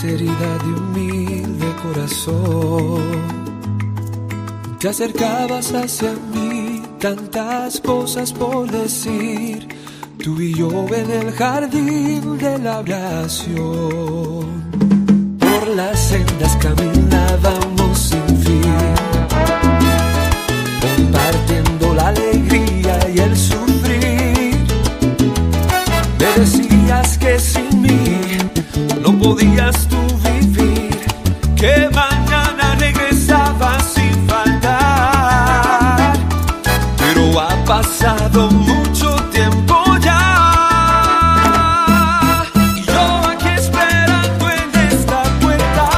Sinceridad de humilde corazón. Te acercabas hacia mí, tantas cosas por decir. Tú y yo en el jardín de la oración. Por las sendas caminábamos sin fin, compartiendo la alegría y el sufrir. Me decías que sin mí no podías tú vivir, que mañana regresabas sin faltar. Pero ha pasado mucho tiempo ya. Y yo aquí esperando en esta puerta,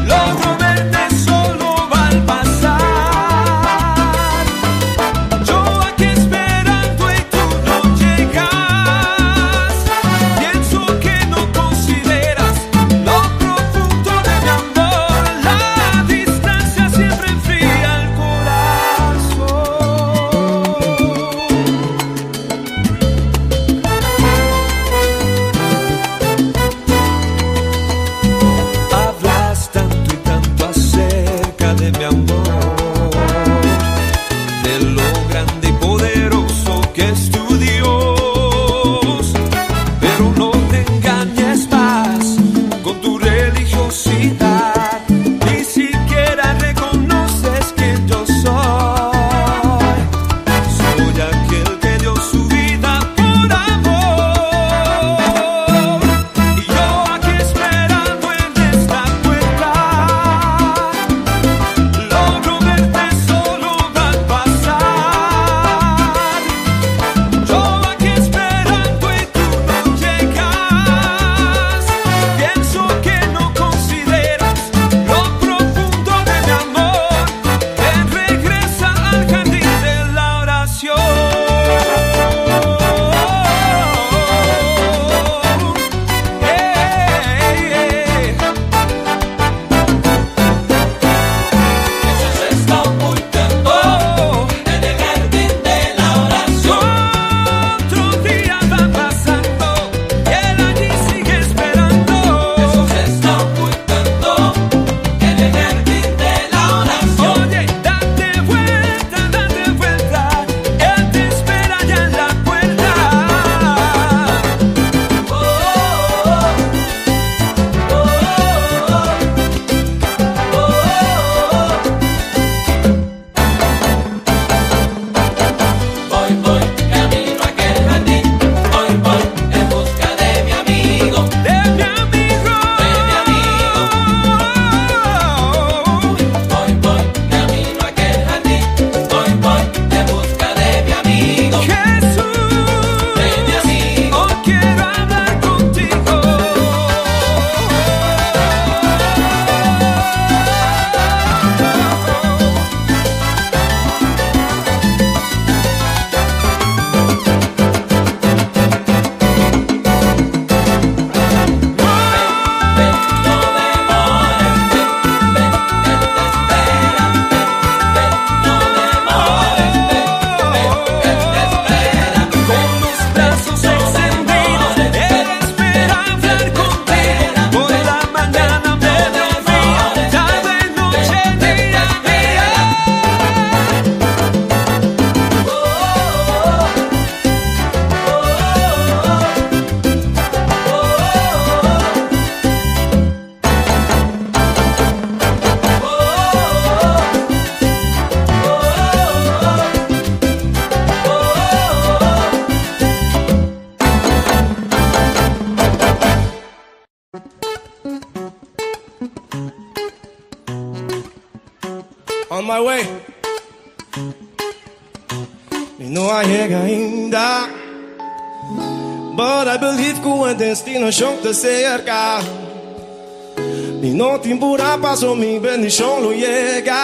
logro verte solo al pasar. Yo aquí esperando y tú no llegas. Pienso que no consideras lo profundo de mi amor. La distancia siempre enfría el corazón. Hablas tanto y tanto acerca de mi amor, de lo grande y poderoso que es tu Dios. Pero no te engañes más con tu religiosidad, ni siquiera reconoces quién yo soy. Soy aquel que dio su vida por amor. Y yo aquí esperando en esta puerta, logro verte solo al pasar. Yo aquí esperando y tú no llegas. Pienso que no consideras lo profundo de mi amor. Ven, regresa al jardín de la oración. Hey, hey. Jesús está ocultando Oh, en el jardín de la oración. otro día va pasando y él allí sigue esperando. Jesús está ocultando en el jardín de la oración. Oye, date vuelta, él te espera ya en la puerta. Oh, oh, oh, oh, oh. Voy, voy, camino a aquel jardín. Voy, voy, en busca de mi amigo. De mi amigo. De mi amigo. Voy, voy, camino a aquel jardín. Voy, voy, en busca de mi amigo. Jesús, De mi amigo. hoy quiero hablar contigo. Ven, no demores, ven, ven, él te espera, ven, ven, no demores, ven, ven, él te espera, Con ven, los brazos no extendidos, demores, él ven, espera ven, hablar él te contigo. espera, Por ven, la ven, mañana, no mediodía, demores, tarde, ven, noche, ven, él te día a día. espera. Oh, oh, oh, On my way. Mi no a yega ainda. But I believe ku e destinashon ta serka. Mi no tin purá paso mi bendishon lo yega.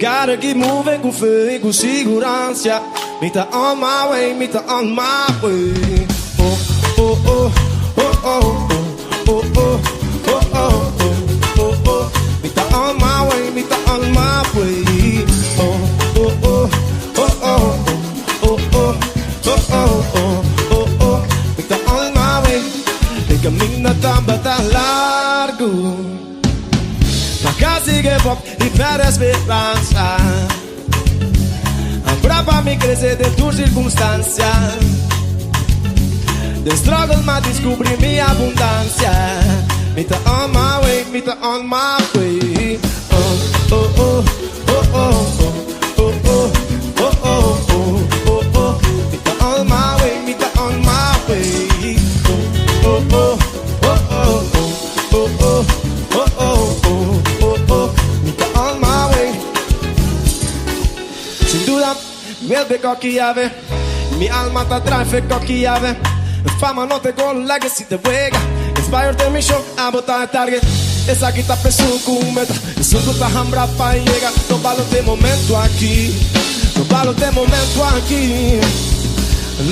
Gotta keep moving ku fe i ku siguransa. Mi ta on my way, mi ta on my way. Oh, oh, oh, oh, oh, oh, oh, oh, oh, oh, oh, oh. Mi ta on my way, mi ta on my way. Oh, oh, oh, oh, oh, oh, oh, oh, oh, oh, oh, oh. Mi ta on my way. Caminda tabata largu. Ma kasi give up i pèrdè speransa. Abra pa mi krese den tur sirkunstansia. Den struggle m'a diskubrí mi abundansia. Mi ta on my way, mi ta on my way. Oh, oh, oh, oh, oh, oh, oh, oh, oh, oh, oh, oh, oh. Mi ta on my way, mi ta on my way. Oh, oh, oh, oh, oh, oh, oh, oh, oh, oh, oh, oh. Mi ta on my way. Sin duda, mi cocky ave. Mi alma ta drive cocky ave. Fama no te gol, legacy te wega. Inspired den mi show, abo ta e target. Esaki ta pesu ku meta. Esun ku ta hambra pa yega. No balo te momento aki. No balo te momento aki.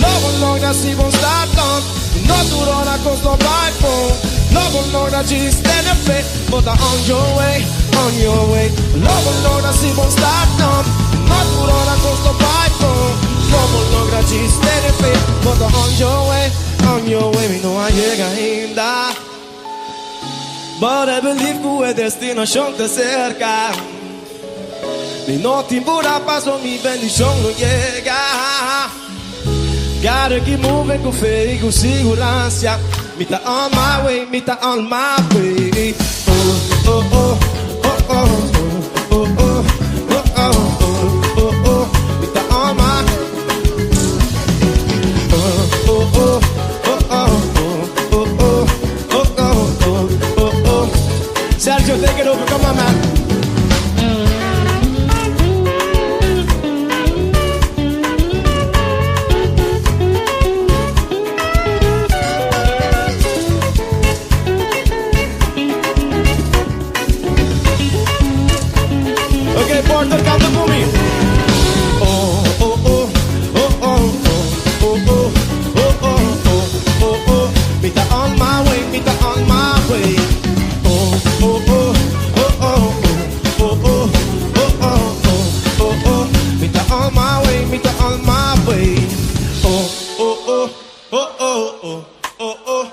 Lo bo logra si bo start on. No tur ora kos lo bai bon. Lo bo logra djis tene fe. Bo ta on your way, on your way. Lo bo logra si bo start on. No tur ora kos lo bai bon. Lo bo logra djis tene fe. Bo ta on your way, on your way. Mi no a yega ainda. But I believe ku e destinashon ta serka. Mi no tin purá paso mi bendishon lo yega. Gotta keep moving ku fe i ku siguransia. Mi ta on my way, mi ta on my way. Oh, oh, oh, oh, oh, oh, oh, oh, oh, oh, oh, oh. Mi ta on my. Oh, oh, oh, oh, oh, oh, oh, oh, oh, oh, oh, oh. Sergio, take it over. Come on, man. Okay, Porter, kanta ku mi. Oh, oh, oh, oh, oh, oh, oh, oh, oh, oh, oh, oh. Mi ta on my way, mi ta on my way. Oh, oh, oh, oh, oh, oh, oh, oh, oh, oh, oh, oh. Mi ta on my way, mi ta on my way. Oh, oh, oh, oh, oh, oh, oh, oh,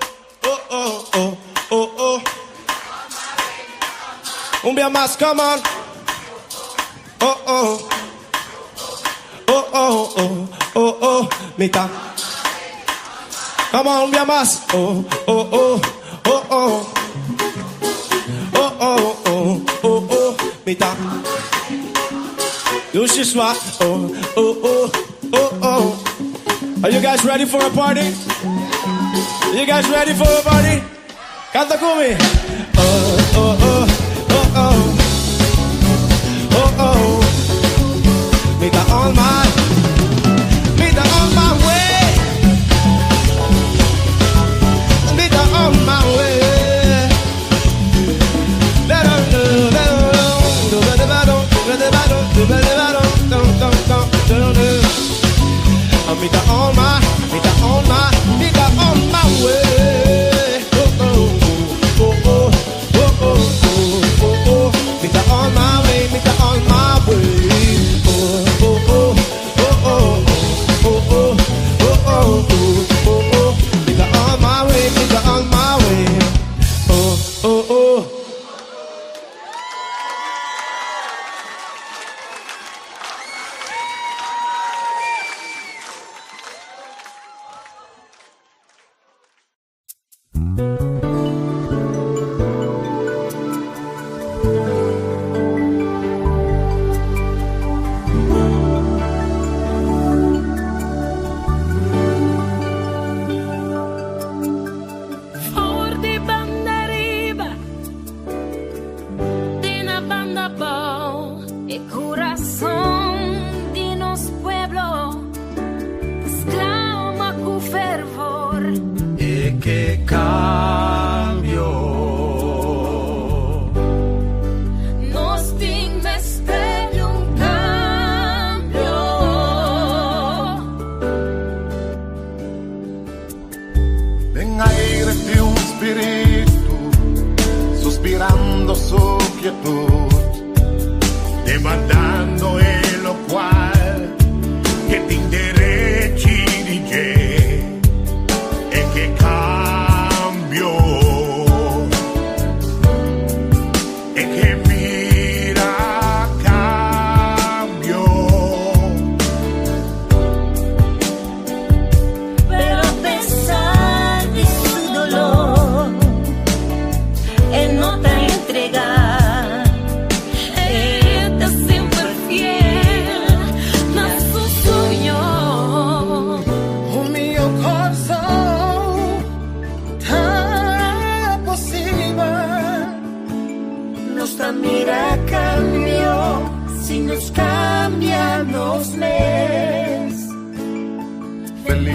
oh, oh, oh, oh, oh. Un bia mas, come on. Oh, oh. Oh, oh, oh, oh, oh. Mi ta. Come on, un bia mas. Oh, oh, oh, oh, oh. Oh, oh, oh, oh, oh. Mi ta. Dushi swa. Oh, oh, oh, oh, oh. Are you guys ready for a party? You guys ready for a party? Kanta ku mi. Oh, oh, oh, oh, oh. Oh, oh. Mi ta on my, mi ta on my way. Mi ta on my way. La, la, la, la, la, do, ba, da, ba, do, ba, da, ba, do, do, ba, da, ba, do, do, do, do, do, do. Oh, mi ta on my, mi ta on my, mi ta on my way. Oh, oh, oh, oh, oh, oh, oh, oh, oh. Mi ta on my way, mi ta on my way. Oh, oh, oh, oh, oh, oh, oh, oh, oh, oh, oh, oh. Mi ta on my way, mi ta on my way. Oh, oh, oh. For di Bandariba, te na Bandabou. E kurason di nos pueblo sklama ku fervor. E ke kambio. Nos tin mester di un kambio. Den aire di un spiritu suspirando su kietut, demandando e lokual ku e tin derechi di dje, e ke kambio.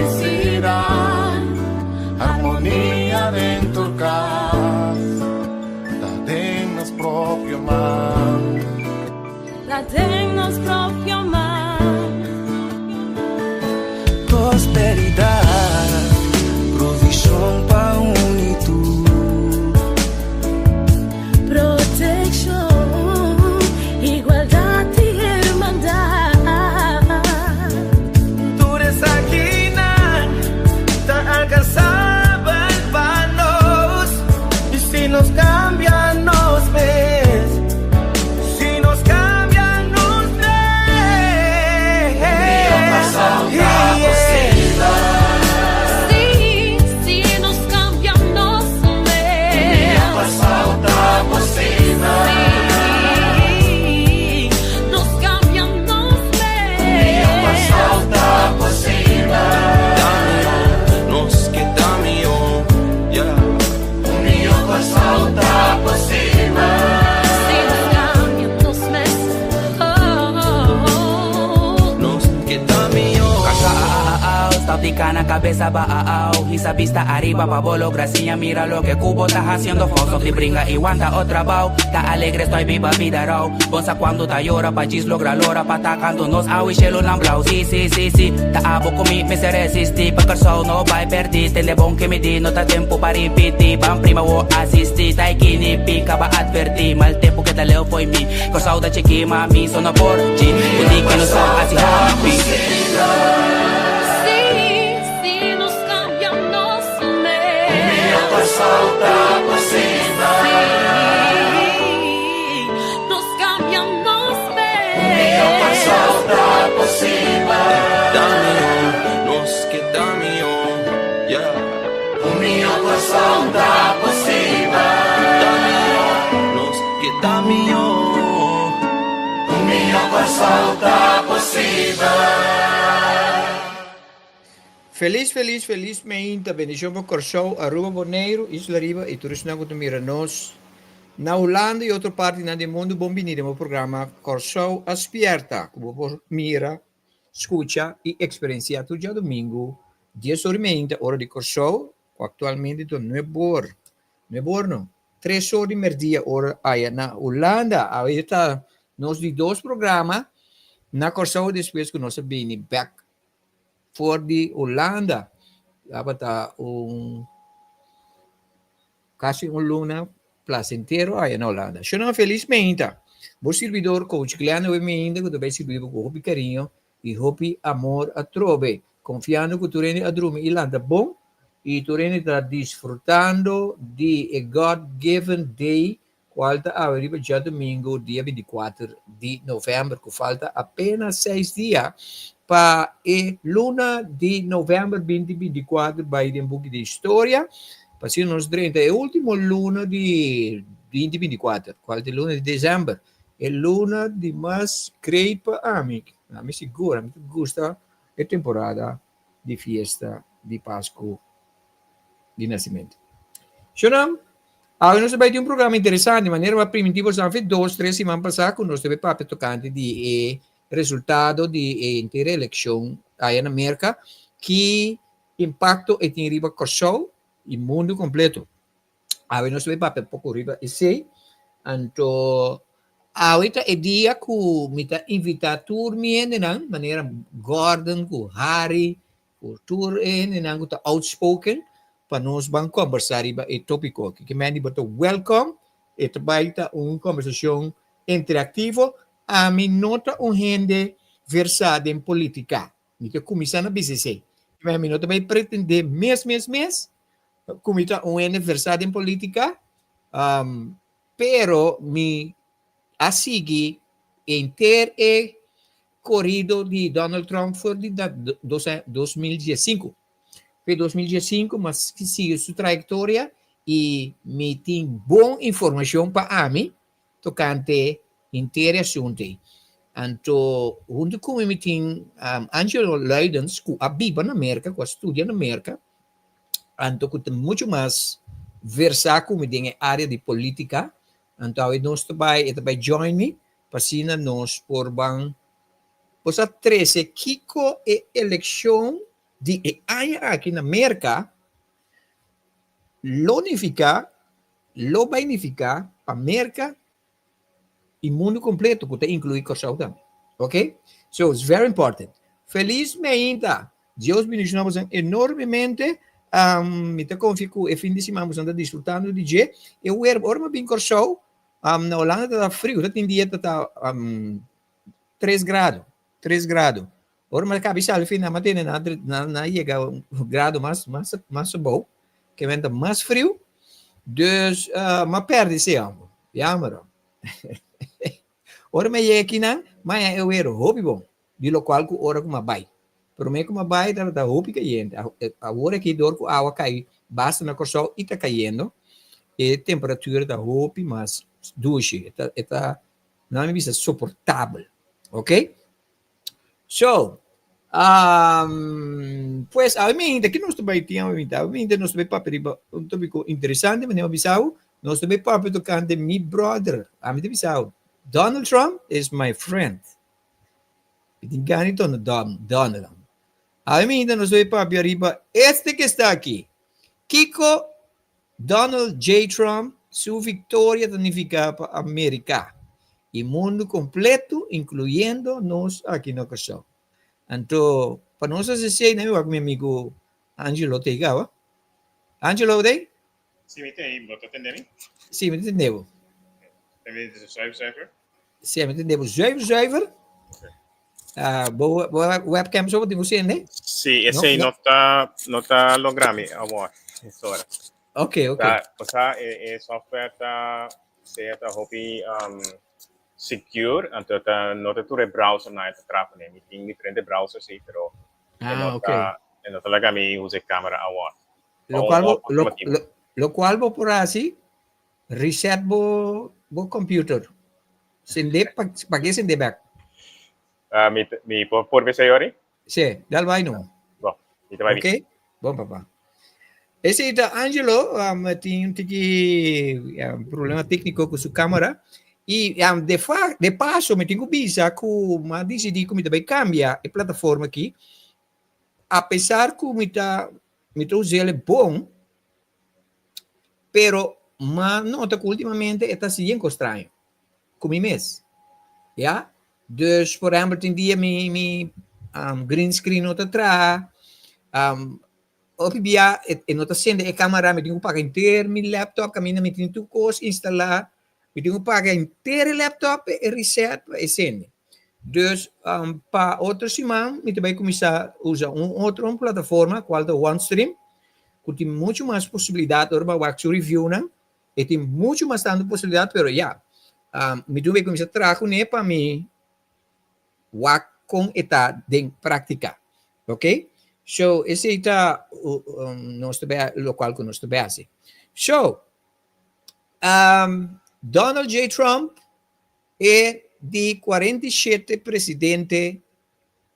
Felisidat, harmonia den tur kas, ta den nos propio man. Ta den nos propio man. Prosperidat, provishon pa un i tur. Protekshon, igualdat i hermandat. Tur esakinan ta alkansabel pa nos i si nos kambia nos mes, si nos kambia nos mes. Sí, si nos kambia nos mes. Sí, nos kambia nos mes. Nos ke ta mihó, yeah. Si nos kambia nos mes. Oh, oh, oh. Nos ke ta mihó. Stop di kana kabes abou. Hisa bista ariba pa bo logra siña. Mira loke ku bo ta hasiendo. Stop di bringa i wanta otro trabou. Ta alegre estoy biba bida rou. Bo sa kuantu ta yora pa djis logra lora pa ta kanto nos awe shelu nan blou. Si. Ta abo ku mi mester resistí. Pa Kòrsou no bai pèrdí. Tende bon ku mi di no ta tempu pa ripití. Ban prima wo asistí. Ta kini pika ba advertí. Mal tempu ku ta leu fo'i mi. Kòrsou ta chikí ma mi so no por chi. Kundi ku no so hasi happy. Sí, si nos kambia nos mes. Sí, nos kambia nos mes. Ta mihó, nos ke ta mihó, yeah. Ta mihó, nos ke ta mihó. Mihó Kòrsou ta posibel. Felis, felis, felis meinta. Bendishon pa Kòrsou, Aruba, Boneiru, Isla Riba i tur esnan ku ta mira nos na Hulanda i otro partinan di mundu. Bon bini den bo programa Kòrsou a Spièrta, ku bo por mira, skucha i eksperensiá tur djadumingu dies or i meinta ora di Kòrsou, ku aktualmente ta nuebe or, nuebe or no, 3 or di mèrdia ora aya na Hulanda. Awe ta nos di dos programa na Kòrsou despues ku nos a bini bèk for di Hulanda. Tabata un kasi un luna plasentero aya na Hulanda. Shonnan felis meinta. Bo sirbidor Coach Glenn awe meinta ku ta bai sirbi bo ku hopi kariño i hopi amor atrobe. Konfiando ku tur hende a drumi i lanta bon i tur hende ta disfrutando di e God given day kual ta awe riba djadumingu dia 24 di novèmber ku falta apenas 6 dia pa e luna di novèmber 2024 bai den buki di historia. Pa asina nos drenta e último luna di 2024, kual ta e luna di desèmber. E luna di mas great pa ami. Ami sigur, ami ta gusta e temporada di fiesta di Pasku di Nasimentu. Shonam, awe nos ta bai tin un programa interesante, manera bo a primintí boso afe dos, tres siman pasá ku nos ta bai papia tokante di e resultado di e henter elekshon aya na Merka, ki impakto e tin riba Kòrsou i mundu kompleto. Awe nos ta bai papia poko riba esei. Anto awe ta e dia ku mi ta invitá tur mi hendenan, manera Gordon ku Harry ku tur e hendenan ku ta outspoken pa nos ban kombersá riba e tópiko aki. Ke mende bo ta wèlkòm, e ta bai ta un kombersashon interaktivo. Ami no ta un hende versá den polítika. Mi ta kuminsá na bisa esei. Mi no ta bai pretendé mes mes mes ku mi ta un hende versá den polítika, pero mi a sigui henter e korido di Donald Trump for di 2015. Fe 2015 mi a sigui su trayektoria i mi tin bon informashon pa ami tokante henter e asuntu ei. Anto huntu ku mi mi tin Angelo Luidens ku a biba na Merka, ku a studia na Merka, anto ku ta muchu mas versá ku mi den e área di polítika. Anto awe nos ta bai, e ta bai join mi pa asina nos por ban por sa trese kiko e elekshon. di e aña aki na Merka lo nifiká, lo bai nifiká pa Merka i mundu kompleto ku ta inkluí Kòrsou tambe. Ok? So it's very important. Felis meinta! Dios bendishoná boso enormemente. Um, mi ta konfia ku e fin di siman boso ta disfrutando di dje. E wer, ora mi bin Kòrsou, um, na Holanda ta friu, ta tin dia ta ta um, 3 grado, 3 grado. Ora mi kabi sali fin, nan tene na, na, na yega un grado mas, mas, mas abou, ke men ta mas friu. Dus, uh, ma perde ese amor. Jammer. Ora mi yega akinan, ma e weer hopi bon, di lokual ku ora ku mi a bai. Promé ku mi a bai tabata hopi kayente. Awor aki dor ku awa kai basta na Kòrsou i ta kayendo, e temperatura ta hopi mas dushi. E ta, e ta, nan mi bisa soportabel. Ok? So, um, pues awe minta, ki nos ta bai tin awe minta? Awe minta nos ta bai papia riba un tópiko interesante, manera mi a bisa bo, nos ta bai papia tokante mi brother. Ami ta bisa bo, Donald Trump is my friend. Mi tin gana di tona Donald. Awe minta nos ta bai papia riba este ke sta aki. Kiko Donald J. Trump su viktoria ta nifiká pa Amerika i mundu kompletu, inkluyendo nos aki na Kòrsou. Anto, pa nos hasi esei, nan mi wak mi amigu Angelo ta ei kaba. Angelo, bo ta ei? Sí, mi ta ei. Bo ta tende mi? Sí, mi ta tende bo. Tende mi zuiver, zuiver? Sí, mi ta tende bo zuiver, zuiver. Ah, bo, bo webcam so bo tin ku sende? Sí, esei no, ta, no ta logra mi awor, es ora. Ok, ok. Ta, o sea, e, e software ta, sea ta hopi um, secure, anto ta, no ta tur e browser na e ta traha kuné. Mi tin diferente browser, sí, pero e Ah, no ok. ta, e no ta laga mi usa e camera awor. Pa Lo un cual bo, otro lo, motibu. lo, lo cual bo por hasi, reset bo, bo computer. Sende pa, pa ke sende bek? Ah, mi, mi por, por bisa yori? Sí, dal bai no. Bon, mi ta bai Ok, bon papá. Ese ta Angelo, um, tin un tiki um, problema técnico ku su cámara. Y um, de, fa, de paso, mi tin ku bisa ku ma decidí ku mi ta bai cambia e plataforma aki. A pesar ku mi ta, mi ta us'el bon, Pero m'a nota ku ultimamente e ta hasi yen kos straño ku mi mes. Ya? Dus, por ehèmpel, tin dia mi mi green screen no ta traha, hopi bia e no ta sende e kamera, mi tin ku paga henter mi laptop kaminda mi tin tur kos instalá, mi tin ku paga henter e laptop pa e reset pa e sende. Dus, pa otro siman mi ta bai kuminsá usa un otro plataforma kual ta OneStream, ku tin muchu mas posibilidat ora bo a wak su reviewnan, e tin muchu mas tantu posibilidat, pero ya, mi tin ku kuminsá traha kuné pa mi wak kon e ta den práktika, ok. So, esei ta nos ta bai lokual ku nos ta bai hasi. So, Donald J. Trump E di 47 presidente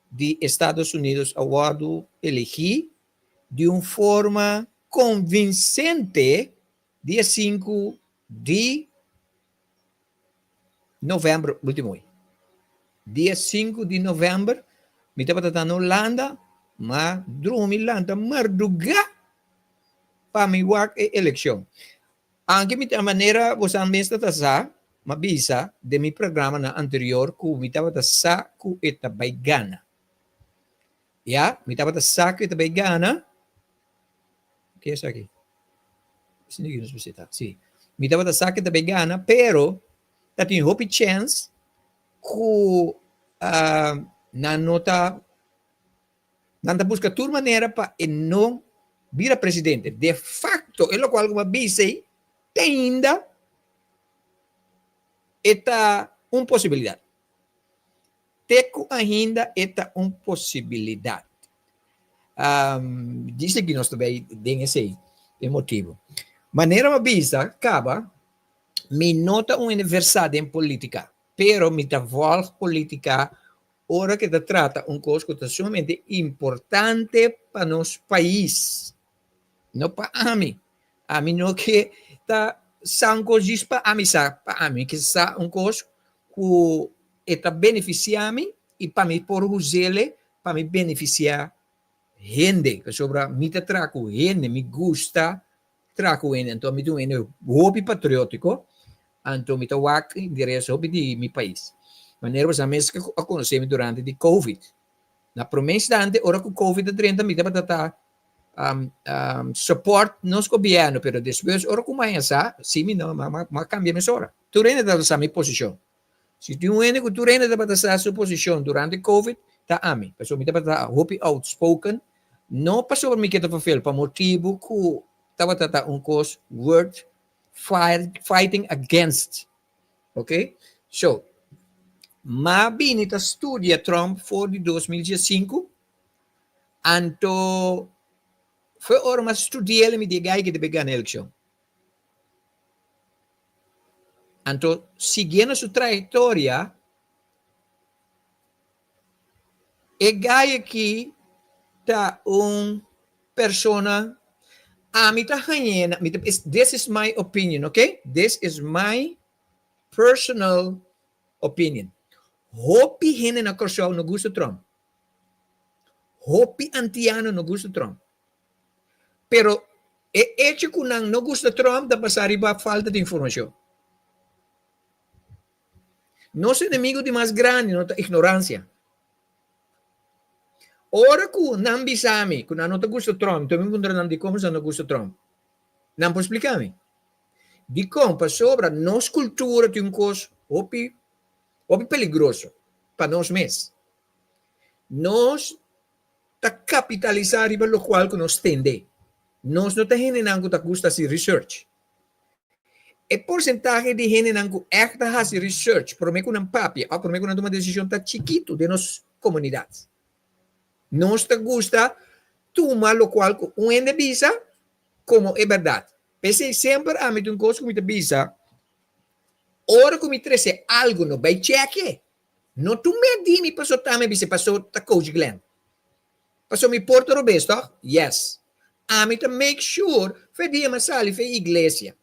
di Estados Unidos a wòrdu elegí di un forma konvinsente dia sinku di novèmber último. Dia sinku di novèmber mi tabata ta na Hulanda, m'a drumi lanta mardugá pa mi wak e elekshon. Anke mi ta manera bosan mes ta ta sa, m'a bisa den mi programanan anterior ku mi tabata sa ku e ta bai gana. Ya, mi tabata sa ku e ta bai gana. Ke esaki? Esaki nos mester ta, si. Mi tabata sa ku e ta bai gana, pero ta tin hopi chèns ku nan no ta Nan ta buska tur manera pa e no bira presidente. De facto, e locual cu mi a bisa ei, te ainda e ta un posibilidad. Te cu ainda e ta un posibilidad. Um, dice que nos ta bay den esey, e motibo. Manera mi a bisa, caba, mi no ta un hende versa den politica, pero mi ta volg politica Ora ke ta trata un kos ku ta sumamente importante pa nos pais, no pa ami. Ami no ke ta sa un kos djis pa ami sa, pa ami. Mi ke sa un kos ku e ta benefisiá mi i pa mi por us'el pa mi benefisiá hende, pasobra mi ta traha ku hende, mi gusta traha ku hende, anto mi ta un hende hopi patriótiko, anto mi ta wak interes hopi di mi pais. Manera boso mes a konosé mi durante di Covid. Na promé instante ora ku Covid a drenta mi tabata ta support nos gobièrnu, pero despues ora ku mi a sa, si mi no, mi a kambia mesora. Tur hende tabata sa mi posishon. Si tin un hende ku tur hende tabata sa su posishon durante Covid, ta ami. Pasobra mi tabata hopi outspoken, no pasobra mi ke ta vervel, pa motibu ku tabata ta un kos worth fighting against. Ok? So, m'a bini ta studia Trump for di 2015, anto for ora m'a studi'el mi di e guy ke ta bay gana elekshon. Anto, siguiendo su trayectoria, e guy aki ta un persona, ami ta hañ'e, mi ta, this is my opinion, ok? This is my personal opinion. Hopi hende na Kòrsou no gusta Trump. Hopi antiano no gusta Trump. Pero e echo ku nan no gusta Trump ta basá riba falta di informashon. Nos enemigo di mas grandi no ta ignoransia. Ora ku nan bisa mi ku nan no ta gusta Trump, enton mi puntra nan dikon nan no gusta Trump. Nan por splika mi. Dikon? Pasobra nos kultura tin un kos hopi hopi peligroso pa nos mes. Nos ta kapitalisá riba lokual ku nos tende. Nos no ta hendenan ku ta gusta hasi research. E porsentahe di hendenan ku ègt ta hasi research promé ku nan papia òf promé ku nan tuma desishon ta chikitu den nos komunidat. Nos ta gusta tuma lokual ku un hende bisa komo e bèrdat. P'esei semper ami tin un kos ku mi ta bisa, ora ku mi trese algu no bai chèk'e. No tum'é di mi paso ta mi bisa paso ta Coach Glenn. Paso mi por ta robes toch? Yes. Ami ta make sure fe dia mi a sali fe iglesia.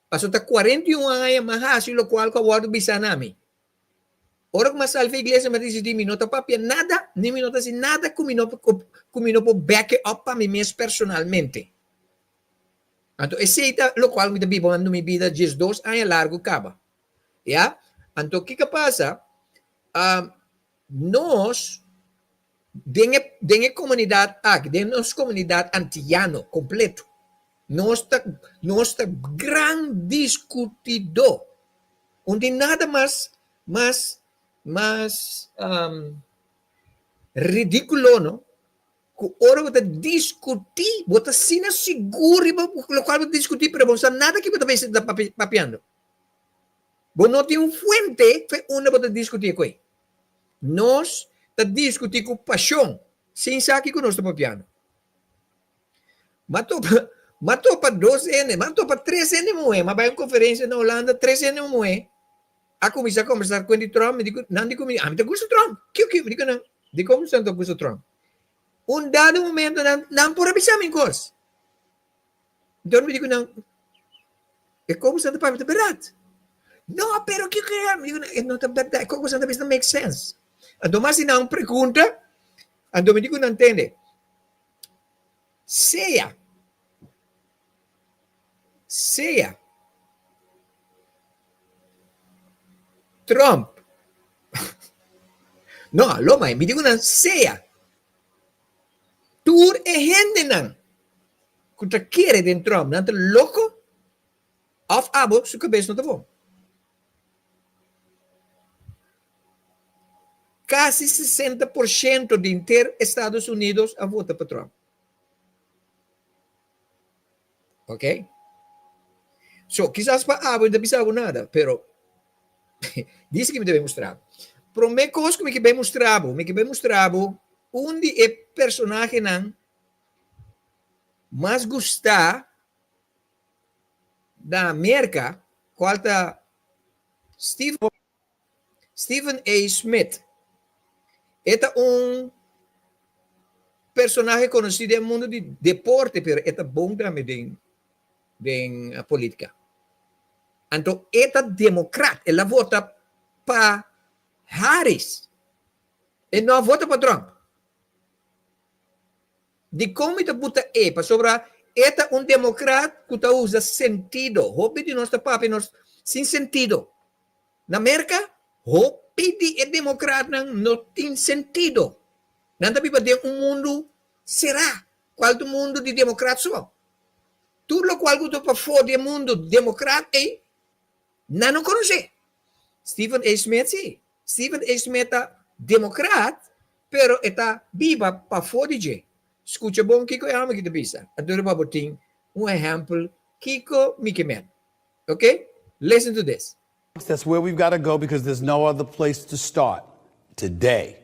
Paso ta 41 aña mi a hasi locual cu a wordo bisa na mi. Ora cu mi a sali fe iglesia mi a dicidi mi no ta papia nada ni mi no ta haci nada cu mi no cu mi no por back it up pa mi mes personalmente. Anto esey ta locual mi ta biba ando mi bida 12 aña largo caba. Ya? Anto kiko pasa? Um, nos den e, den e komunidat aki, den nos komunidat antiano kompleto, nos ta, nos ta gran diskutidó. Un tin nada mas, mas, mas um, ridíkulo, no? Ku ora bo ta diskutí, bo ta asina sigur riba lokual bo ta diskutí, pero bo no sa nada ki bo ta ta papiando. Bo no tin un fuente fe unda bo ta diskutí ku ei. Nos ta diskutí ku pashon, sin sa kiko nos ta papiando. M'a topa, m'a topa dos hende, m'a topa tres hende muhé, m'a bai un konferensia na Holanda, tres hende muhé a kuminsá kombersá ku di Trump, mi di ku, nan di ku mi, ami ta gusta Trump, kiko kiko, mi di ku nan, dikon bo ta gusta Trump? Un dado momento nan, nan por a bisa mi un kos. Enton mi di ku nan, e kos ku ta papia ta bèrdat. No, pero kiko e? Mi di ku nan, e no ta bèrdat, e kos ku ta bisa no make sense. Anto mas di nan pregunta, anto mi di ku nan, tende, sea, sea Trump, no, lo mai, mi di ku nan, sea Tur e hendenan ku ta kere den Trump nan ta loko òf abo su kabes no ta bon? Kasi 60 por shento di henter Estados Unidos a vota pa Trump. Ok? So, kisas pa abo no ta bisa bo nada, pero dice ki mi ta bay mustra bo. Prome kos ku mi ke bay mustra bo, mi ke bay mustra bo un di e personahenan mas gustá na Merka, kual ta Steve Stephen A. Smith. E ta un personahe konosí den mundu di deporte, pero e ta bon tambe den den politica. Anto e ta democrat, el a vota pa Harris, e no a vota pa Trump. Dikon mi ta buta e? Pasobra e ta un demokrat ku ta usa sentido. Hopi di nos ta papia nos sin sentido. Na Merka, hopi di e demokratnan no tin sentido. Nan ta biba den un mundu será, kual ta un mundu di demokrat so. Tur lokual ku ta pafó di e mundu demokrat ei, nan no konosé. Stephen A. Smith si. Stephen A. Smith ta demokrat, pero e ta biba pafó di dje. Skucha bon kiko e hòmber aki ta bisa. Anto pa bo tin un ehèmpel kiko mi ke mèt. Ok? Listen to this. That's where we've got to go because there's no other place to start today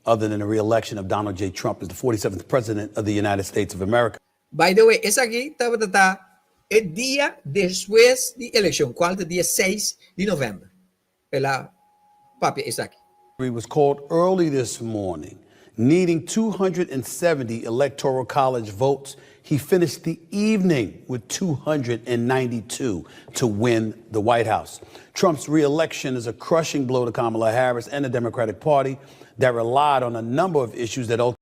other than the reelection of Donald J. Trump as the 47th President of the United States of America. By the way, esaki tabata ta e dia despues di elekshon, kual ta dia seis di novèmber. El a papia esaki. He was called early this morning, needing 270 electoral college votes. He finished the evening with 292 to win the White House. Trump's reelection is a crushing blow to Kamala Harris and the Democratic Party that relied on a number of issues that ultimately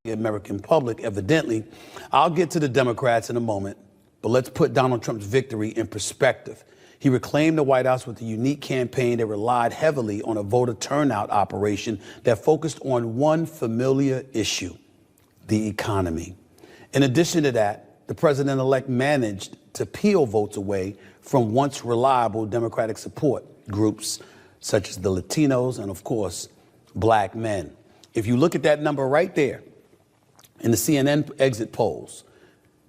the American public, evidently. I'll get to the Democrats in a moment, but let's put Donald Trump's victory in perspective. He reclaimed the White House with a unique campaign that relied heavily on a voter turnout operation that focused on one familiar issue the economy. In addition to that, the president elect managed to peel votes away from once reliable Democratic support groups such as the Latinos and, of course, black men. If you look at that number right there in the CNN exit polls,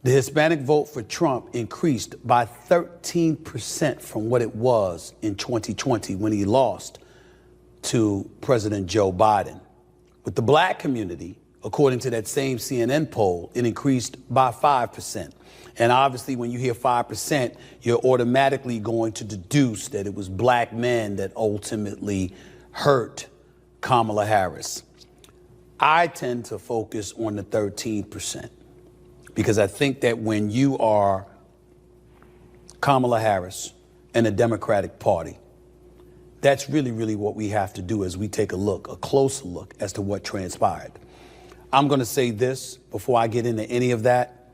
the Hispanic vote for Trump increased by 13% from what it was in 2020 when he lost to President Joe Biden. With the black community, according to that same CNN poll, it increased by 5%. And obviously, when you hear 5%, you're automatically going to deduce that it was black men that ultimately hurt Kamala Harris. I tend to focus on the 13% because I think that when you are Kamala Harris and the Democratic Party, that's really, really what we have to do as we take a look, a closer look as to what transpired. I'm going to say this before I get into any of that.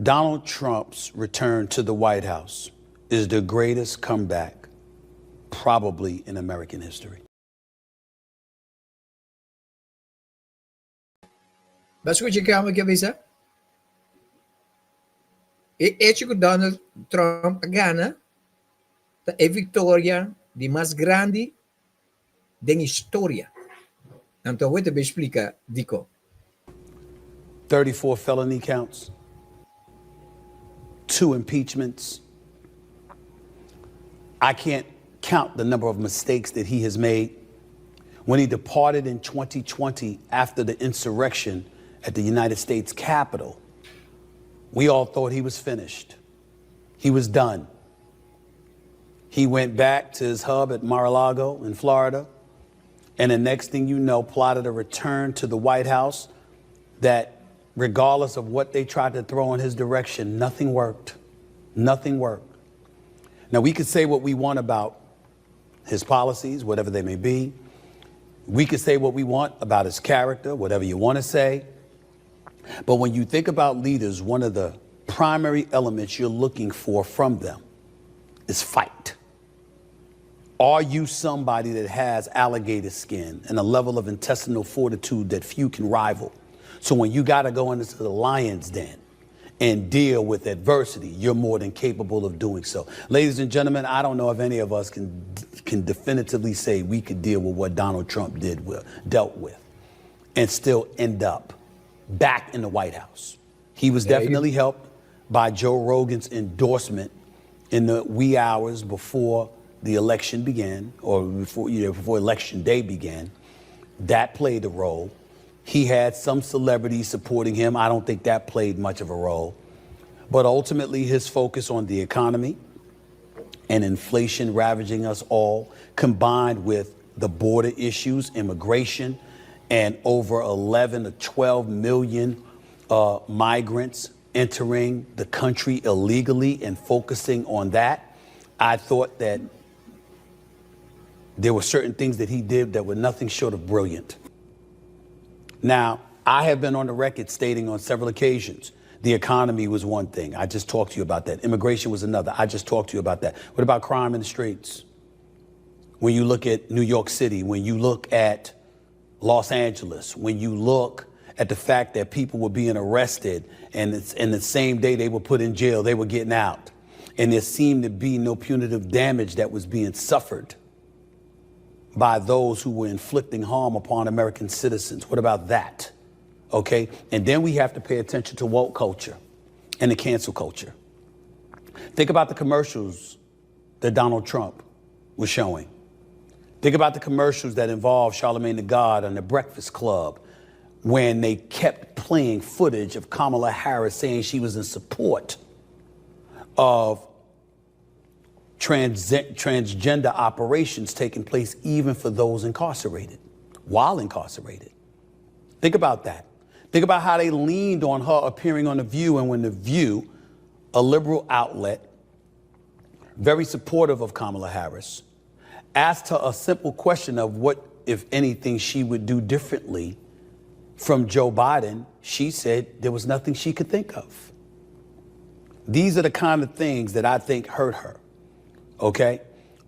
Donald Trump's return to the White House is the greatest comeback probably in American history. Bo a skucha ke hòmber ke a bisa? E echo ku Donald Trump a gana ta e viktoria di mas grandi den historia. Anto awor ta bin splika dikon. 34 felony counts, two impeachments. I can't count the number of mistakes that he has made. When he departed in 2020 after the insurrection at the United States Capitol, we all thought he was finished. He was done. He went back to his hub at Mar-a-Lago in Florida, and the next thing you know, plotted a return to the White House that, regardless of what they tried to throw in his direction, nothing worked. Nothing worked. Now, we could say what we want about his policies, whatever they may be. We could say what we want about his character, whatever you want to say. But when you think about leaders, one of the primary elements you're looking for from them is fight. Are you somebody that has alligator skin and a level of intestinal fortitude that few can rival? So when you got to go into the lion's den and deal with adversity, you're more than capable of doing so. Ladies and gentlemen, I don't know if any of us can can definitively say we could deal with what Donald Trump did with, dealt with and still end up back in the White House. He was definitely helped by Joe Rogan's endorsement in the wee hours before the election began, or before you know, before election day began. That played a role. He had some celebrities supporting him. I don't think that played much of a role. But ultimately, his focus on the economy and inflation ravaging us all, combined with the border issues, immigration, and over 11 to 12 million migrants entering the country illegally and focusing on that. I thought that there were certain things that he did that were nothing short of brilliant. Now, I have been on the record stating on several occasions the economy was one thing. I just talked to you about that. Immigration was another. I just talked to you about that. What about crime in the streets? When you look at New York City, when you look at Los Angeles, when you look at the fact that people were being arrested and it's and the same day they were put in jail, they were getting out. And there seemed to be no punitive damage that was being suffered by those who were inflicting harm upon American citizens. What about that? Okay? And then we have to pay attention to woke culture and the cancel culture. Think about the commercials that Donald Trump was showing. Think about the commercials that involved Charlemagne the God and the Breakfast Club when they kept playing footage of Kamala Harris saying she was in support of trans- transgender operations taking place even for those incarcerated, while incarcerated. Think about that. Think about how they leaned on her appearing on The View, and when The View, a liberal outlet, very supportive of Kamala Harris, asked her a simple question of what, if anything, she would do differently from Joe Biden, she said there was nothing she could think of. These are the kind of things that I think hurt her. Okay?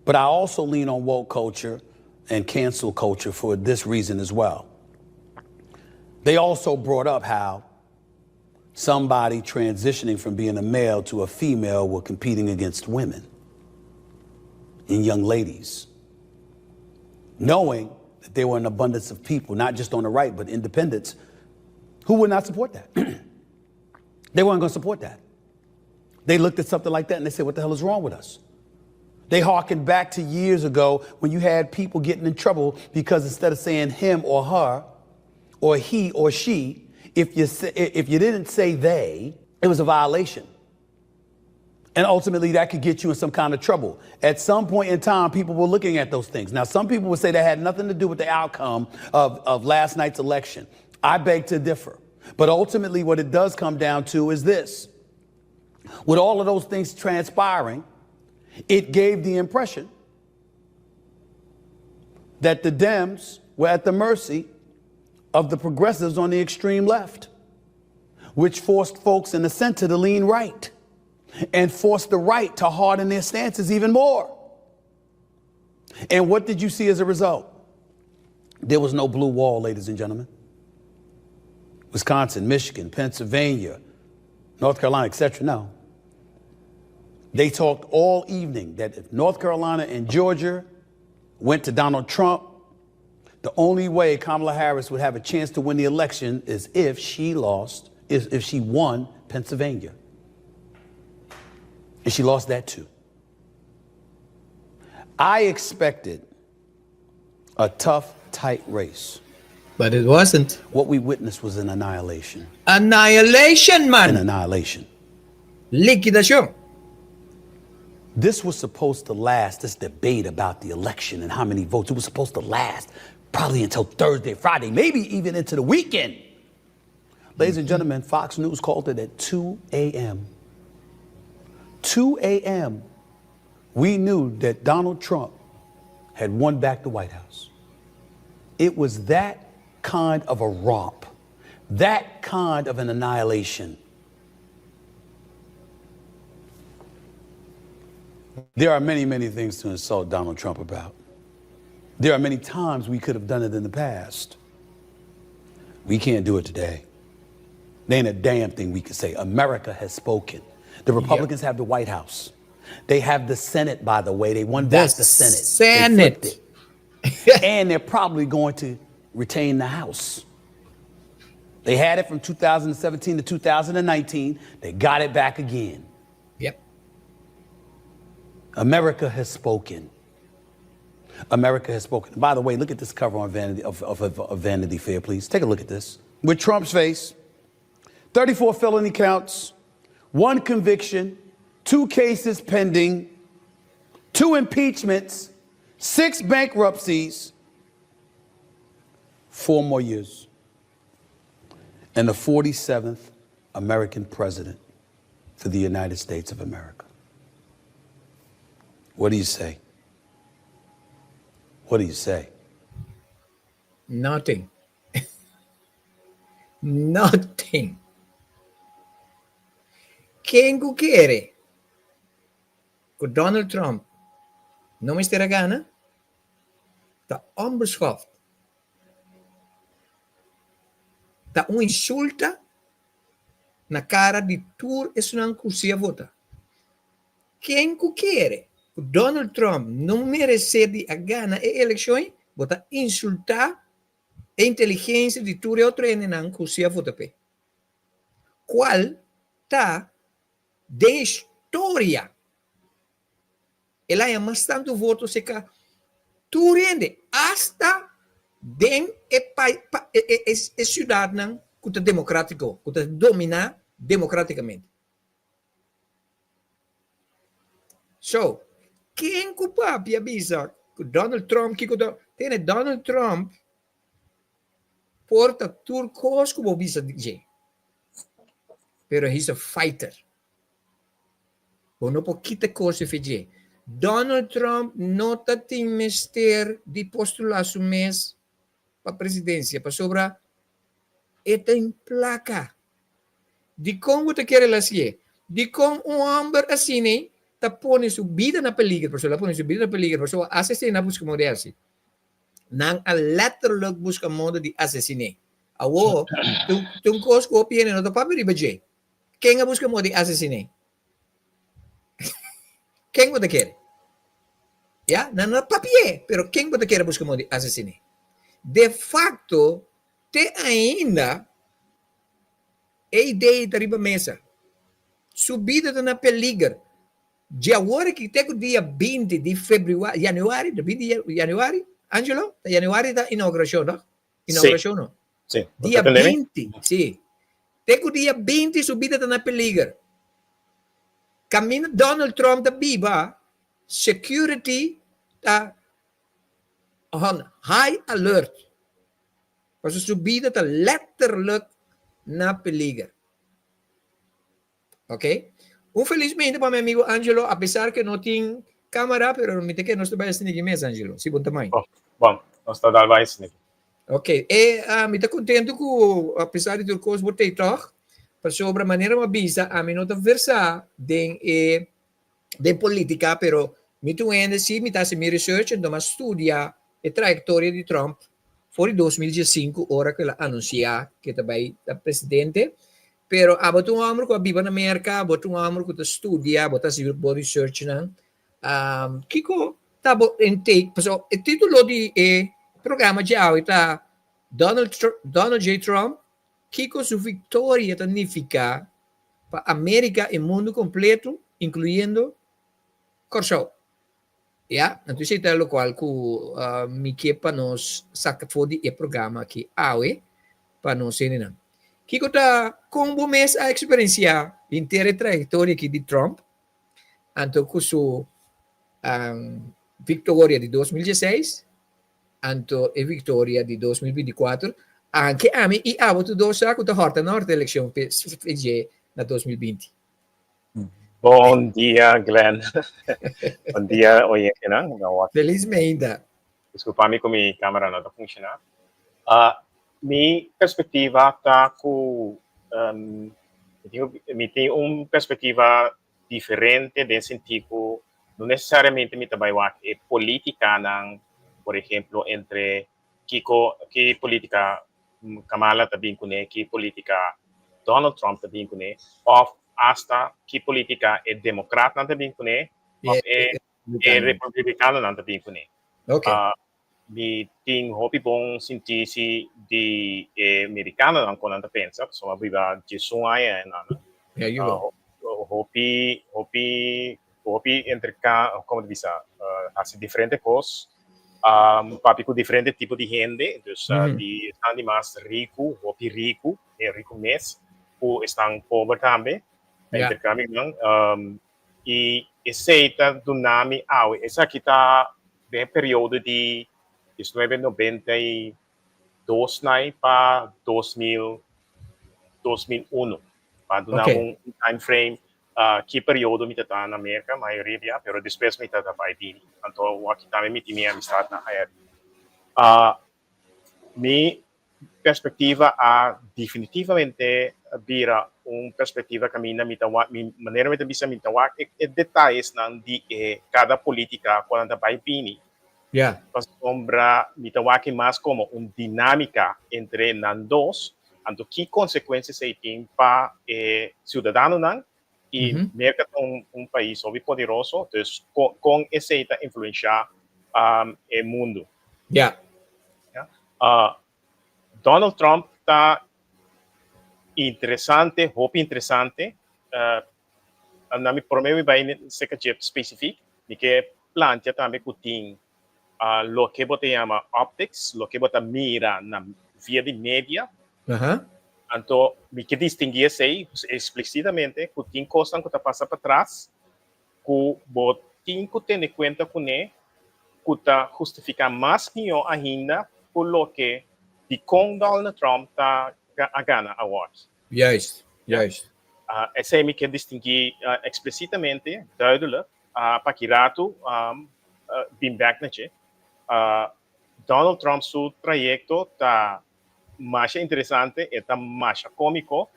But I also lean on woke culture and cancel culture for this reason as well. They also brought up how somebody transitioning from being a male to a female were competing against women and young ladies, knowing that there were an abundance of people, not just on the right, but independents, who would not support that. they weren't going to support that. They looked at something like that and they said, What the hell is wrong with us? They harkened back to years ago when you had people getting in trouble because instead of saying him or her, or he or she, if you, if you didn't say they, it was a violation. And ultimately, that could get you in some kind of trouble. At some point in time, people were looking at those things. Now, some people would say that had nothing to do with the outcome of, of last night's election. I beg to differ. But ultimately, what it does come down to is this with all of those things transpiring, it gave the impression that the Dems were at the mercy of the progressives on the extreme left, which forced folks in the center to lean right and forced the right to harden their stances even more. And what did you see as a result? There was no blue wall, ladies and gentlemen. Wisconsin, Michigan, Pennsylvania, North Carolina, etc. No. They talked all evening that if North Carolina and Georgia went to Donald Trump, the only way Kamala Harris would have a chance to win the election is if she lost, is if she won Pennsylvania. And she lost that too. I expected a tough, tight race. But it wasn't. What we witnessed was an annihilation. Annihilation, man. An annihilation. Likidashon. This was supposed to last, this debate about the election and how many votes, it was supposed to last probably until Thursday, Friday, maybe even into the weekend. Ladies and gentlemen, Fox News called it at 2 a.m. 2 a.m. We knew that Donald Trump had won back the White House. It was that kind of a romp, that kind of an annihilation. There are many, many things to insult Donald Trump about. There are many times we could have done it in the past. We can't do it today. There ain't a damn thing we could say. America has spoken. The Republicans have the White House. They have the Senate, by the way. They won back the, Senate. They flipped Senate. it. and they're probably going to retain the House. They had it from 2017 to 2019. They got it back again. Yep. America has spoken. America has spoken. By the way, look at this cover on Vanity of, of, of, of Vanity Fair, please. Take a look at this. With Trump's face, 34 felony counts, one conviction, two cases pending, two impeachments, six bankruptcies, four more years, and the 47th American president for the United States of America. What do you say? What do you say? Nothing. Nothing. Ken ku kere ku Donald Trump no mester a gana ta onbeschoft. Ta un insulta na kara di tur esunnan ku si a vota. Ken ku kere ku Donald Trump no meresé di a gana e elekshon, bo ta insultá e inteligensia di tur e otro hendenan ku si a vota p'e. Kual ta den historia el a haña mas tantu voto seka tur hende, asta den e e siudatnan ku ta demokratiko, ku ta dominá demokratikamente. So, ken ku papia bisa ku Donald Trump kiko ta tene Donald Trump por ta tur kos ku bo bisa di dje, pero he's a fighter. Bo no por kita kos efe dje. Donald Trump no ta tin mester di postula su mes pa presidencia pasobra e tin placa. Dikon bo ta kere lasie? Dikon un hòmber asina ta pone su bida na peliger? Pasobra el a pone su bida na peliger pasobra asesina a buska moda di hasi. Nan a letterlijk buska moda di asesin'é. Awor, ta un kos ku hopi hende no ta papia riba dje. Ken a buska moda di asesin'é? Ken bo ta kere? Ya, nan no a papi'é, pero ken bo ta kere a buska moda di asesin'é? De facto, te ainda E idea ta riba mesa. Su bida ta na peliger. Dje awor aki te ku dia 20 di februari, januari, ta 20 di januari, Angelo? Ta januari ta inauguracion, no? Inauguracion, no? Sí. Dia 20, sí. Te ku dia 20 su bida ta na peliger. Kaminda Donald Trump ta biba, security ta on high alert. Pasobra su bida ta letterlijk na peliger. Ok. Un felis mente pa mi amigo Angelo, a pesar que no tin camara, pero mi ta kere nos ta bai esaki mes, Angelo, si bon ta mai. Bon, bon, nos ta dal bai esaki. Ok, e uh, mi ta contento cu a pesar di tur cos bo tei toch, pasobra manera mi a bisa, ami no ta versa den e den politica, pero mi ta un hende si mi ta haci mi research, enton mi a studia e trayectoria di Trump for di 2015 ora cu el a anuncia cu e ta bay ta presidente, pero abo ta un homber cu a biba na Merca, abo ta un homber cu ta studia, bo ta haci bo researchnan, kico ta bo intake, pasobra e titulo di e programa djawe ta Donald Donald J. Trump, kico su victoria ta nifica pa America y mundo completo, incluyendo Corsou. Ya, anto esei ta locual cu mi ke pa nos saca for di e programa aki awe pa nos hendenan. Kico ta con bo mes a experiencia henter e trayectoria aki di Trump anto cu su victoria di 2016 anto e victoria di 2024, anke ami y abo tur dos sa cu ta horta norte eleccion p'e dje na 2020. Bon dia, Glenn. Bon dia, oyentenan. Feliz meinda. Disculpa mi cu mi camera no ta funciona. Uh, mi perspectiva ta cu um, mi tin un perspectiva diferente den sentido cu no necesariamente mi ta bay wak e politicanan, por ejemplo, entre kiko ki politica Kamala ta bin kuné, ki politica Donald Trump ta bin kuné, of hasta ki politica e Democratnan ta bin kuné, of e e Republicanonan ta bin kuné. Okay. Uh, mi tin hopi bon sinti si di e Mericanonan kon nan ta pensa, pasobra mi a biba 11 aña einan. There you go. Uh, hopi, hopi, hopi interca, como ta bisa, uh, hasi diferente kos, um, papia ku diferente tipo di hende, dus uh, di esnan di mas riku, hopi riku, e riku mes, ku esnan pober tambe, intercambio nan, um, i esei ta duna mi awe, esaki ta den e periodo di 1992 nai pa 2000, 2001, pa duna un time frame uh, ki periodo mi ta ta na Merca, mayoria bia, pero despues mi ta ta bai bini, anto aki tambe mi tin mi amistad na Haiti. Uh, mi. perspektiva a definitivamente bira un perspektiva kaminda mi ta wak, mi manera mi ta bisa mi ta wak e e detayesnan di e kada polítika ku nan ta bai bini. Pasobra mi ta wak mas komo un dinámika entre nan dos, anto ki konsekuensia esei tin pa e siudadanonan i Merka ta un un pais hopi poderoso, dus kon esei ta influenshá e mundu. Donald Trump ta interesante, hopi interesante. Na mi promé mi bai serka dje spesifik, mi ke plantia tambe ku tin loke bo ta yama optics, loke bo ta mira na via di media. Anto mi ke distinguí esei eksplisitamente ku tin kosnan ku ta pasa patras ku bo tin ku tene kuenta kuné ku ta hustifiká mas mihó ainda ku loke dikon Donald Trump ta a gana awor. Juist, juist. Esei mi ke distinguí eksplisitamente, duidelijk, pa ki ratu bin bèk na dje. Donald Trump su trayekto ta masha interesante, e ta masha kómiko,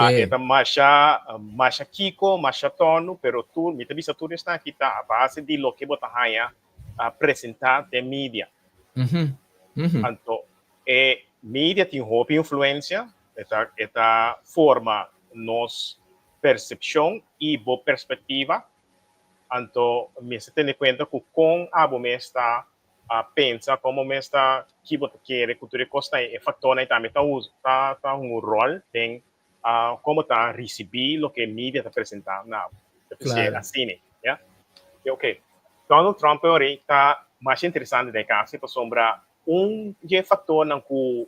e ta masha masha kiko, masha tònu, pero tur, mi ta bisa tur esnan aki ta a base di loke bo ta haña presentá den media. Anto e media tin hopi influensia, e ta e ta forma nos persepshon i bo perspektiva. Anto mester tene kuenta ku kon abo mes ta a pensa, kon bo mes ta ki bo ta kere ku tur e kosnan ei, e faktornan ei tambe ta ta ta hunga un ròl den kon bo ta risibí loke media ta presentá na bo. Ta p'esei asina, ya. Oke, Donald Trump e ora ei ta masha interesante den e kaso pasobra un dje faktornan ku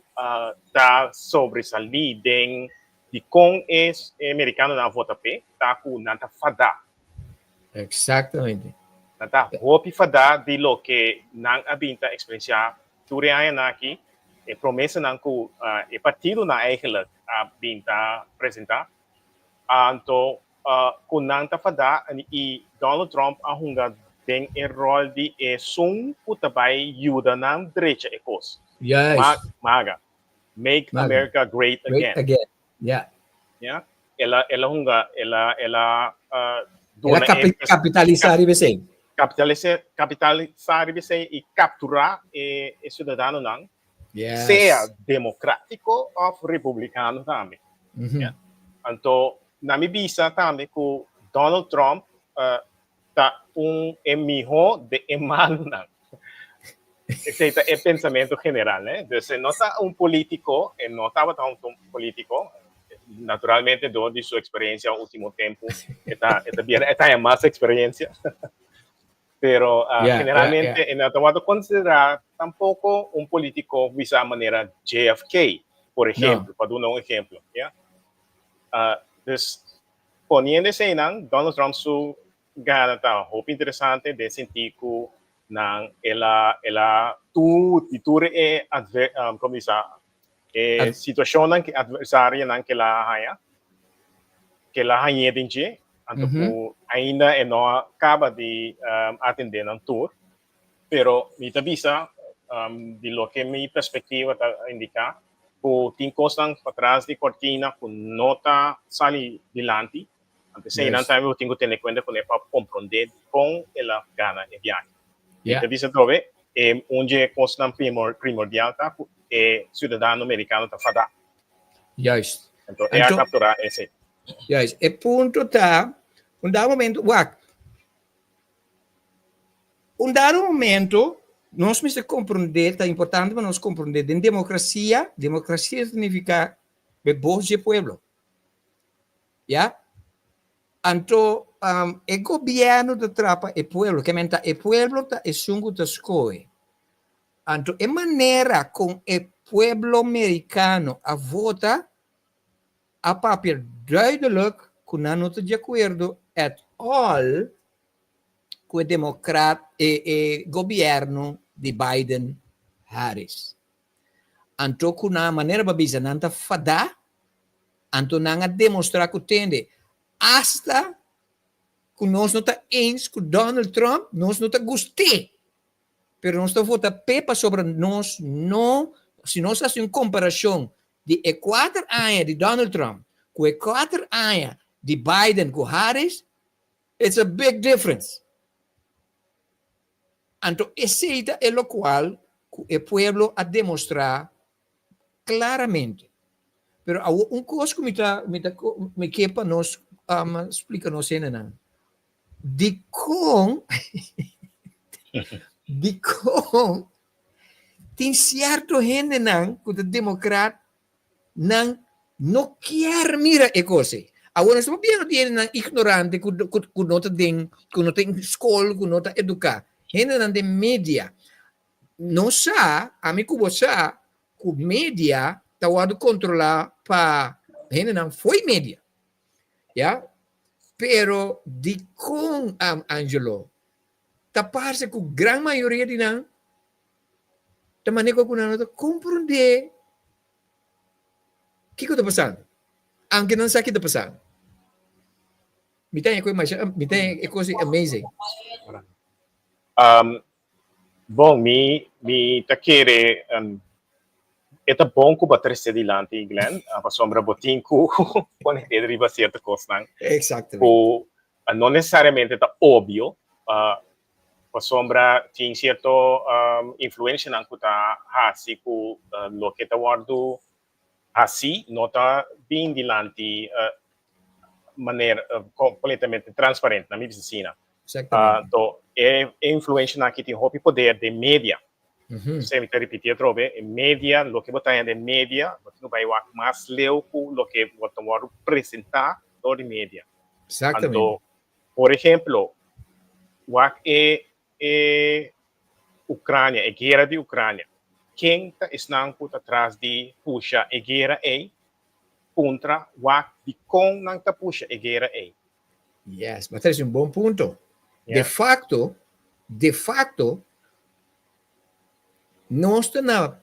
ta sobresalí den dikon e merikanonan a vota p'e ta ku nan ta fadá. Exactamente. Nan ta hopi fadá di loke nan a bin ta eksperensiá tur e añanan aki, e promesanan ku e partidonan eigenlijk a bin ta presentá. Anto ku nan ta fadá i Donald Trump a hunga den e ròl di esun ku ta bai yuda nan drecha e kos. Juist. MAGA, Make MAGA. America Great Great Again. again. Ja. Ya. El a, el a hunga, el a, el a El a duna e capi, kapitalisá riba esei. Kapitalisá, kapitalisá riba esei i kapturá e, e siudadanonan, Yes. sea demokrátiko òf republikano tambe. Ya. Anto, na mi bisa tambe ku Donald Trump ta un e mihó de e malunan. Esei ta e pensamentu general, eh. Dus e no ta un polítiko, e no tabata un polítiko. Naturalmente dor di su eksperensia último tempu e ta e ta bira e ta haña mas eksperensia. Pero generalmente e no tabata konsiderá tampoko un polítiko bisa manera JFK, por ehemplo, pa duna un ehemplo, ya. Dus Poniendo eseinan, Donald Trump su gana ta hopi interesante den sentí ku nan el a el a tur di tur e adver komo bisa e situashonnan ku adversarionan ku el a haña ku el a hañ'é den dje anto ku ainda e no a kaba di atendé nan tur Pero mi ta bisa di loke mi perspectiva ta indica cu tin cosnan patras di cortina cu no ta sali dilanti. Anto eseinan tambe bo tin cu tene cuenta cune pa compronde con el a gana e biahe. Mi ta bisa atrobe e un dje cosnan primordial ta cu e ciudadano mericano ta fada. Juist. Anto e a captura esei. Juist. E punto ta, un dado momento, wak, Un dado momento, nos mester komprondé, ta importante pa nos komprondé, den demokrasia, demokrasia signifiká e bos dje pueblo. Ya? Anto, e gobièrnu ta traha pa e pueblo, ke men ta e pueblo ta esun ku ta skohe. Anto e manera kon e pueblo merikano a vota a papia duidelijk ku nan no ta di akuerdo at all ku e demokrat e e gobièrnu di Biden Harris. Anto ku nan manera bo a bisa nan ta fadá, anto nan a demostrá ku tende asta ku nos no ta eens ku Donald Trump, nos no ta gust'é, pero nos ta vota p'e pasobra nos no. si nos hasi un komparashon di e kuater aña di Donald Trump ku e kuater aña di Biden ku Harris, it's a big difference. Anto esei ta e lokual ku e pueblo a demostrá klaramente. Pero awor un kos ku mi ta mi ta mi ke pa nos splika nos hendenan, dikon dikon tin sierto hendenan ku ta demokrat nan no kier mira e kos ei. Awor nos ta papia di hendenan ignorante ku ku no ta den ku no ta den skol ku no ta eduká. Hendenan den media Nos sa, ami ku bo sa, ku media ta wòrdu kontrolá pa hendenan fo'i media. Ya? Pero dikon, Angelo, ta parse ku gran mayoria di nan ta manera ku nan no ta komprondé kiko ta pasando, aunke nan sa ki ta pasando. Mi ta mi ta e kos amazing. Bon, mi mi ta kere e ta bon ku bo a trese dilanti, Glenn, pasobra bo tin ku pone dedo riba sierto kosnan ku no nesesariamente ta obvio, pasobra tin sierto influensianan ku ta hasi ku loke ta wòrdu hasi no ta bin dilanti manera kompletamente transparente, nan mi bisa asina. Anto e influenshanan aki tin hopi poder den media. Esei mi ta ripiti atrobe, e media, loke bo ta haña den media, bo tin ku bai wak mas leu ku loke bo ta wòrdu presentá dor di media. Anto, por ehemplo, wak e e Ucrania, e guera di Ucrania. Ken ta esnan cu ta tras di pusha e guera ey? Puntra wak dicon nan ta pusha e guera ey. Yes, bo a trece un bon punto. De facto, de facto, nos ta na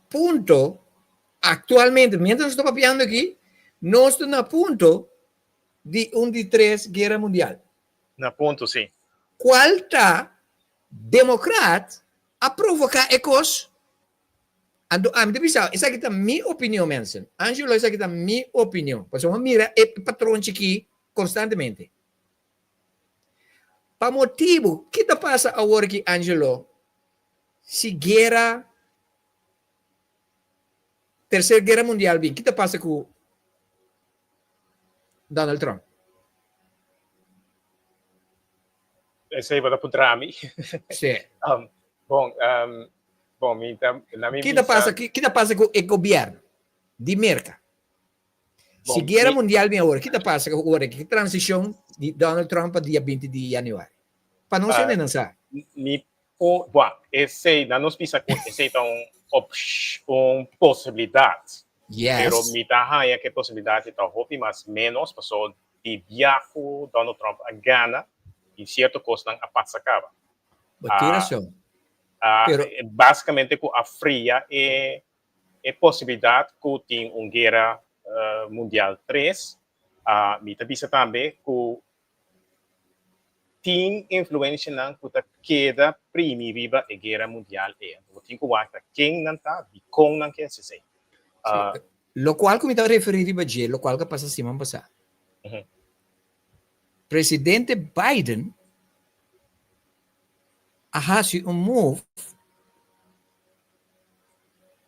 punto actualmente, mientras nos ta papiando aki, nos ta na punto di un di tres guera mundial. Na punto, si. Cual ta democrat a provoca e cos? Anto ami ta bisa, esaki ta mi opinion mensen. Angelo, esaki ta mi opinion. Pasobra mi mira e patronchi aki constantemente. Pa motibo, ki ta pasa awor aki Angelo, si guera, tercer guera mundial bin, ki ta pasa cu Donald Trump? Esei bo ta puntra mi. Sí. Um, bon, um, bon, mi ta, na mi Ki ta pasa, ki, ki ta pasa ku e gobierno di Merka? Bon, Si guera mi- mundial bin awor, ki ta pasa ku awor? Ki transishon di Donald Trump pa dia 20 di januari? Pa nos Ah, hende nan sa. mi por, bon, esei, na nos bisa ku esei ta un opsh, un posibilidat. Yes. Pero mi ta haña ku e posibilidat ta hopi mas ménos, pasobra di bia ku Donald Trump a gana, tin sierto kosnan a pasa kaba. Bo tin rason. Pero básicamente ku a fria e e posibilidat ku tin un guera mundial tres. Mi ta bisa tambe ku tin influencianan ku ta keda primi riba e guera mundial ei. Anto bo tin ku wak ta ken nan ta, dikon nan ke hasi esei. Lokual ku mi ta referí riba dje, lokual ku a pasa siman pasá. Presidente Biden a hasi un move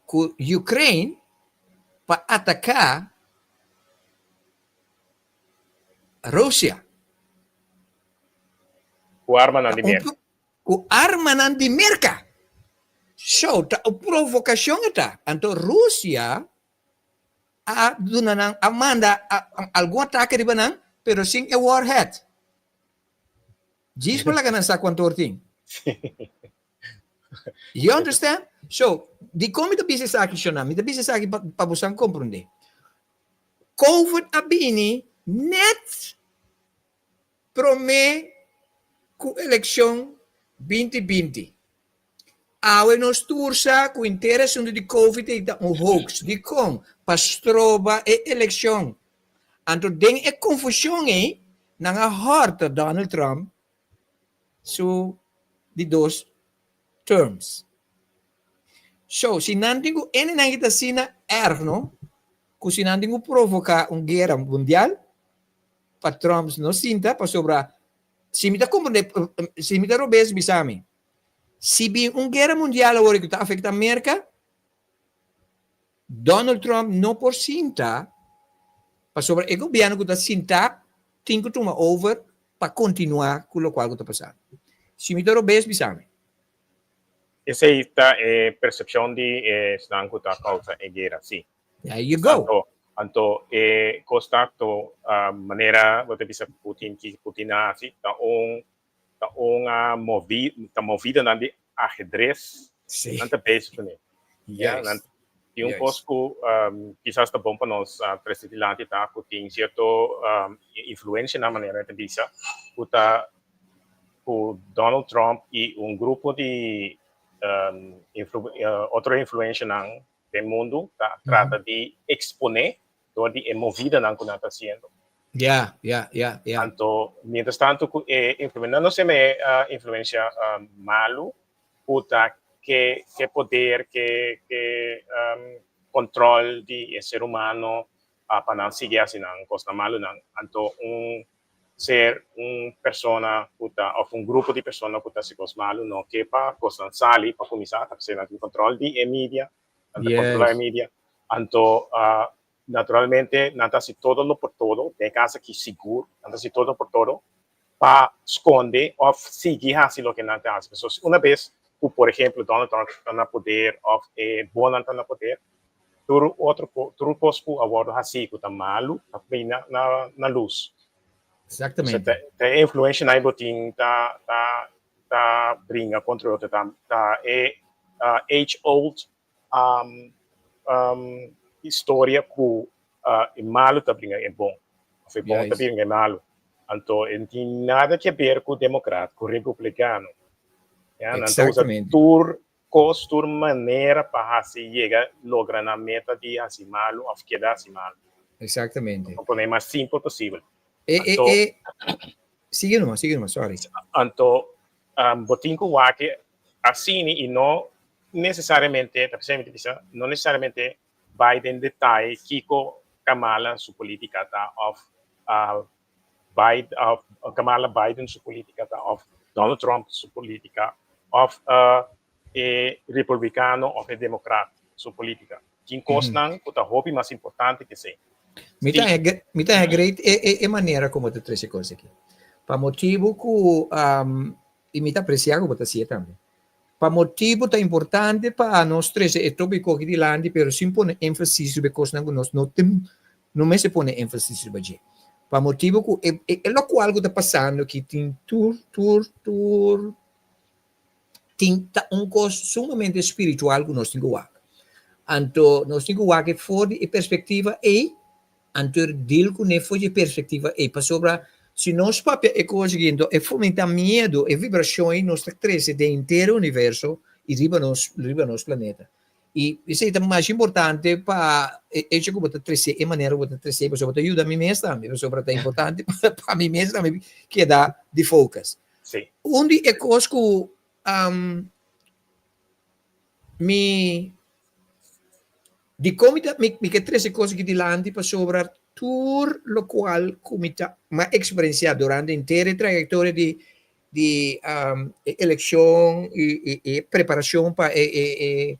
ku Ukraine pa ataká Rusia. Ku armanan di Merka. Ku armanan di Merka. So, ta un provokashon e ta. Anto Rusia a duna nan, a manda algun atake riba nan, pero sin e warhead. Djis pa laga nan sa kuantu or tin. You understand? So, dikon mi ta bisa esaki, Shona? Mi ta bisa esaki pa bosan komprondé. Covid a bini net promé ku elekshon binti binti. Awe nos tur sa ku henter asuntu di Covid ei ta un hoax. Dikon? Pa stroba e elekshon. Anto den e konfushon ei nan a hòrta Donald Trump su di dos terms. So, si nan tin ku hendenan ki ta asina erg no, ku si nan tin ku provoká un guera mundial, pa Trump no sinta pasobra si mi ta komprendé, si mi ta robes bisa mi, si bin un guera mundial awor ku ta afektá Merka, Donald Trump no por sinta pasobra e gobièrnu ku ta sintá tin ku tuma over pa kontinuá ku lokual ku ta pasando. Si mi ta robes bisa mi. Esei ta e persepshon di esnan ku ta kousa e guera, si. There you go. Anto, anto e kos ta to manera bo ta bisa Putin ki Putin a hasi ta un ta un movi ta movidanan di ahedres Sí. nan ta bezig kuné. Ya, Juist. nan tin un kos Juist. ku kisas ta bon pa nos trese dilanti ta ku tin sierto influensianan manera ta bisa ku ta ku Donald Trump i un grupo di influ otro influensianan den mundu ta trata di eksponé dor di e movidanan ku nan ta hasiendo. Ya, ya, ya, ya. Anto, mientras tanto ku e influensia, nan no seme e influensia malu ku ta ke ke poder, ke ke kontròl di e ser humano pa nan sigui hasi nan kosnan malunan. Anto un ser un persona ku ta òf un grupo di persona ku ta hasi kos malu no ke pa kosnan sali pa kuminsá, ta p'esei nan tin kòntròl di e media, nan ta kontrolá e media. Anto naturalmente nan ta hasi todo lo por todo, den e kas aki sigur nan ta hasi todo por todo pa skonde òf sigui hasi loke nan ta hasi. Pasobra si una bes ku por ehemplo Donald Trump ta na poder òf e bonnan ta na poder, Tur otro tur kos ku a wòrdu hasí ku ta malu ta bini na na na lus. Exactamente. Ta ta e influenshanan bo tin ta ta ta bringa kontra otro ta ta e age old historia ku e malu ta bringa e bon òf e bon ta bringa e malu. Anto e no tin nada ke ber ku demokrat ku republikano. Ya nan ta usa tur Kos tur manera pa hasi yega logra nan meta di hasi malu òf keda hasi malu. Exactamente. Pa pone mas simpel posibel. E, e, Anto, e, sigue numa, sigue numa, sorry. Anto, bo tin ku wak asina i no nesesariamente, ta p'esei mi ta bisa, no nesesariamente bai den detaye kiko Kamala su politica ta òf Biden, of Kamala Biden su politica ta of Donald Trump su politica of e republicano of e democrat su politica. Tin cosnan cu ta hopi mas importante cu esey. Mi ta mi ta great e e e manera como ta trece cos aki. Pa motibo cu y mi ta aprecia cu bo ta haci'e tambe. Pa motibo ta importante pa nos trece e topico aki dilanti pero sin pone enfasis riba e cosnan cu nos no tin no mester pone enfasis riba dje. Pa motibo cu e e locual cu ta pasando aki tin tur tur tur tin ta un cos sumamente spiritual cu nos tin cu wak. Anto nos tin cu wak e for di e perspectiva ey Anto er deal ku ne for dje perspektiva ei, pasobra si nos papia e kos aki anto e fomenta miedu, e vibrashon ei nos ta trese den henter e universo i riba nos riba nos planeta. I esei ta masha importante pa e echo ku bo ta trese e manera ku bo ta trese pasobra bo ta yuda mi mes tambe, pasobra ta importante pa mi mes tambe keda di focus. Sí. Un di e kos ku Mi dikon mi ta mi ke trese kos aki dilanti pasobra tur lokual ku mi ta mi a eksperensiá durante henter e trayektoria di di e elekshon i e preparashon pa e e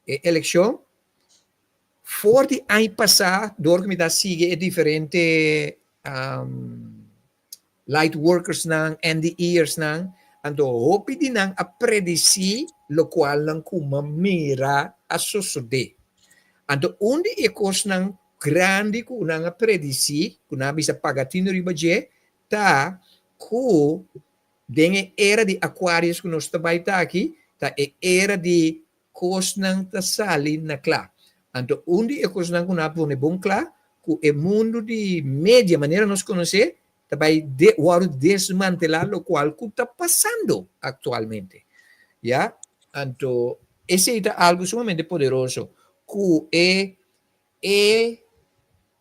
e elekshon for di aña pasá dor ku mi ta sigui e diferente Light workersnan, NDE'ersnan, anto hopi di nan a predisí lokual nan ku m'a mira a sosodé. Anto un di e kosnan grandi ku nan a predisí, ku nan a bisa paga tino riba dje, ta ku den e era di Aquarius ku nos ta bai ta aki, ta e era di Kosnan ta sali na kla. Anto un di e kosnan ku nan a pone bon kla, ku e mundu di media manera nos konosé ta bai de wòrdu desmantelá lokual ku ta pasando aktualmente. Ya, anto esei ta algu sumamente poderoso ku e e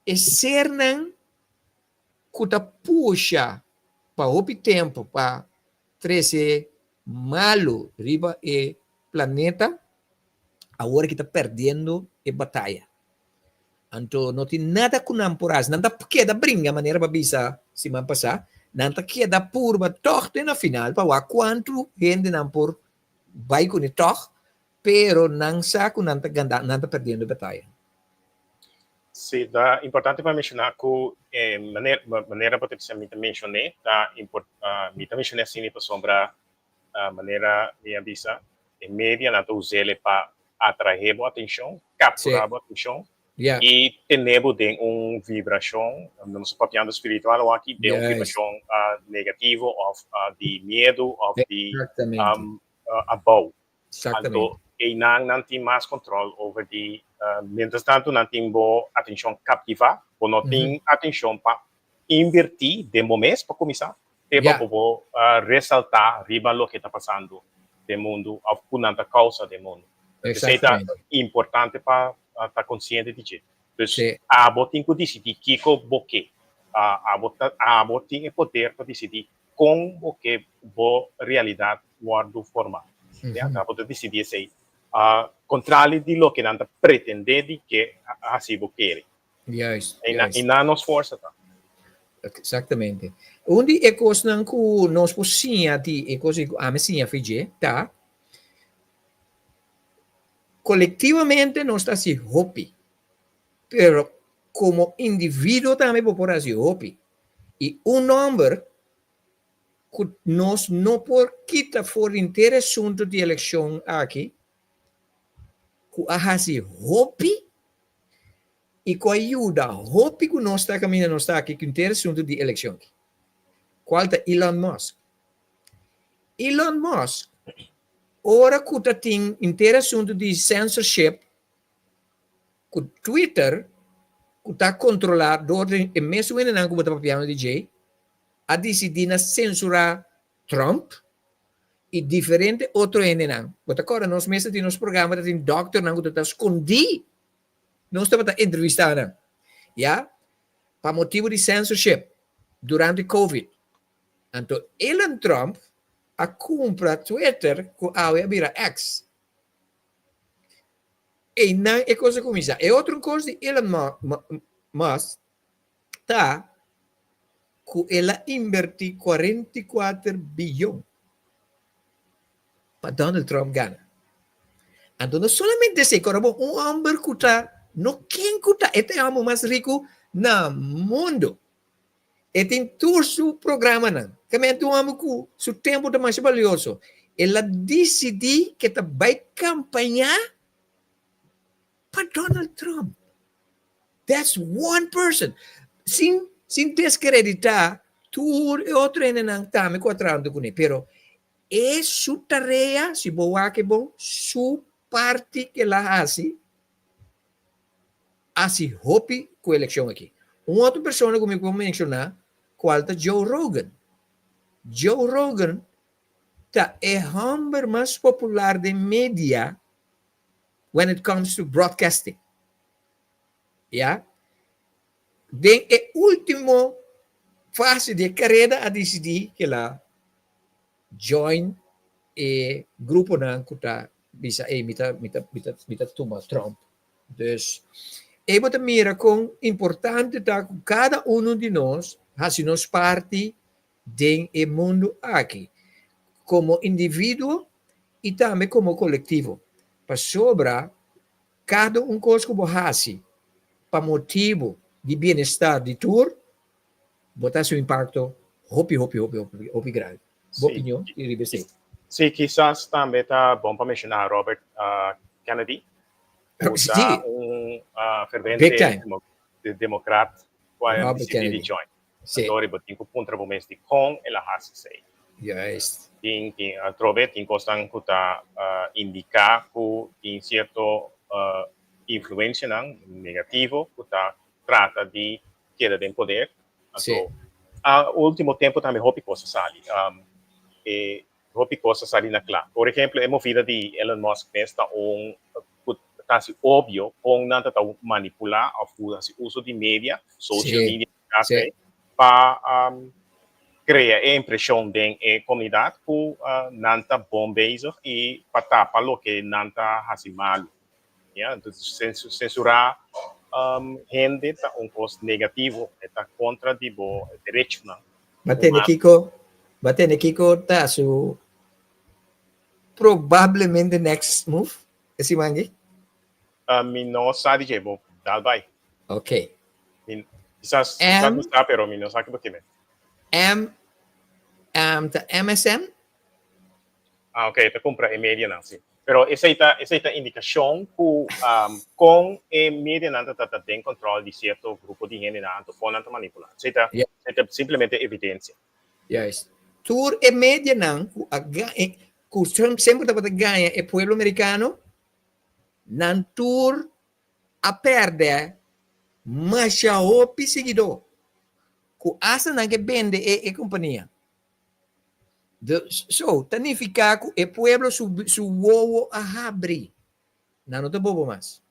e sernan ku ta pusha pa hopi tempu pa trese malu riba e planeta. Awor aki ta perdiendo e bataya. Anto no tin nada ku nan por hasi. Nan ta keda bringa manera bo a bisa siman pasá. Nan ta keda purba tòg te na final pa wak kuantu hende nan por bai kuné tòg, pero nan sa ku nan ta ganda, nan ta perdiendo e bataya. Sí, ta importante pa menshoná ku e manera, manera bo ta bisa mi ta menshoné ta impor, mi ta menshoné asina pasobra manera mi a bisa, e medianan ta us'é pa atraé bo atenshon, kapturá bo atenshon i tene bo den un vibrashon, nos ta papiando spiritual awor aki, den un vibrashon negativo òf di miedu òf di abou. Anto einan nan tin mas kòntròl over di, mientras tantu nan tin bo atenshon kaptivá, bo no tin atenshon pa invertí den bo mes pa kuminsá, te pa bo por resaltá riba loke ta pasando den mundu òf ku nan ta kousa den mundu. Esei ta importante pa ta konsiente di dje. Dus abo tin ku disidí kiko bo ke. Abo ta abo tin e poder pa disidí kon bo ke bo realidat wòrdu formá. Ya, abo ta disidí esei. Kontrali di loke nan ta pretendé di ke hasi bo kere. Juist, E na, juist. e na nos forsa ta. Exactamente. Un di e kosnan ku nos por siña di e kos ku ami siña fi dje ta kolektivamente nos ta hasi hopi, pero komo individuo tambe bo por hasi hopi. I un nòmber ku nos no por kita for di henter asuntu di elekshon aki ku a hasi hopi i ku a yuda hopi ku nos ta kaminda nos ta aki ku henter asuntu di elekshon aki, kual ta Elon Musk. Elon Musk ora ku ta tin henter asuntu di censorship ku Twitter ku ta kontrolá dor di e mesun hendenan ku bo ta papiando di dje a disidí na sensurá Trump i diferente otro hendenan. Bo ta kòrda nos mes ta tin nos programa ta tin dòkternan ku ta ta skondí. Nos tabata entrevistá nan, ya, pa motibu di censorship durante covid. Anto Elon Trump a kumpra Twitter ku awe a bira X. Einan e kos a kuminsá. E otro kos di Elon Musk ta ku el a inbertí 44 biyon pa Donald Trump gana. Anto no solamente esei, kòrda bo, un hòmber ku ta, no ken ku ta, e ta e hòmber mas riku na mundu. E tin tur su programanan. Tambe un hòmber ku su tempu ta masha balioso. El a disidí ku e ta bai kampañá pa Donald Trump. That's one person. Sin, sin descredita tur e otro hendenan tambe cu a traha hunto cune, pero e su tarea, si bo wak e bon, su parti cu el a haci, haci hopi cu e eleccion aki. Un otro persona cu mi por menciona, cual ta Joe Rogan. Joe Rogan ta e homber mas popular den media when it comes to broadcasting. Ya. Den e ultimo fase di e kareda a disidí ku el a join e gruponan ku ta bisa ey mi ta mi ta mi ta mi ta tuma Trump. Dus ey bo ta mira kon importante ta ku kada uno di nos hasi nos parti den e mundu aki komo individuo i tambe komo kolektivo. Pasobra Kada un kos ku bo hasi pa motibu di bienestar di tur, bo ta hasi un impakto hopi, hopi, hopi, hopi, hopi grandi. Bo opinion riba esei? Sí, kisas tambe ta bon pa menshoná Robert Kennedy, ku ta un fervente demokrat ku a disidí di join. Anto bo tin ku puntra bo mes dikon el a hasi esei. Juist. Tin tin atrobe tin kosnan ku ta indiká ku tin sierto influensianan negativo ku ta trata di keda den poder. Anto a ultimo tempu tambe hopi kos a sali. E hopi kos a sali na kla. Por ehemplo e movida di Elon Musk mes ta un ku ta hasi obvio kon nan ta ta manipulá òf ku hasi uso di media, social media, pa krea e impreshon den e komunidat ku nan ta bon bezig i pa tapa loke nan ta hasi malu. Ya, entonces censurá hende ta un kos negativo, e ta kontra di bo derechonan. Ba tende kiko, ba tende kiko ta su probablemente next move e siman aki? Mi no sa di dje, bo dal bai. Ok. Mi, kisas, kisas mi sa, pero mi no sa kibo kime. M, M ta MSN? Ah, ok, ta kumpra e medianan, si. Pero esei ta, esei ta indikashon ku kon e medianan ta trata den kòntròl di sierto grupo di hendenan, anto kon nan ta manipulá. Esei ta, esei ta simplemente evidensia. Juist. Tur e medianan ku a ga, ku semper tabata gaña e pueblo merikano, nan tur a pèrdè masha hopi siguidó, ku asta nan ke bende e kompania. So, ta nifiká ku e pueblo su su wowo a habri. Nan no ta bobo mas.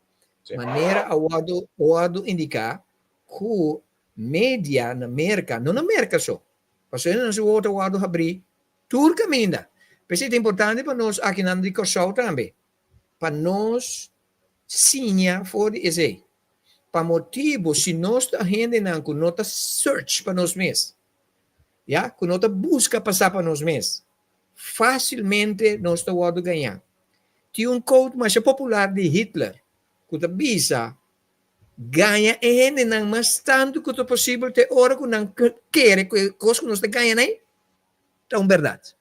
Manera a wòrdu wòrdu indiká ku media na Merka, no na Merka so, pasobra nan su wowo ta wòrdu habrí tur kaminda. P'esei ta importante pa nos akinan di Kòrsou tambe, pa nos siña for di esei. Pa motibu si nos ta hendenan ku no ta search pa nos mes, ya, ku no ta buska pasá pa nos mes, fásilmente nos ta wòrdu gañá. Tin un quote masha popular di Hitler ku ta bisa, Gaña e hendenan mas tantu ku ta posibel te ora ku nan kere ku e kos ku nos ta gaña nan ta un bèrdat.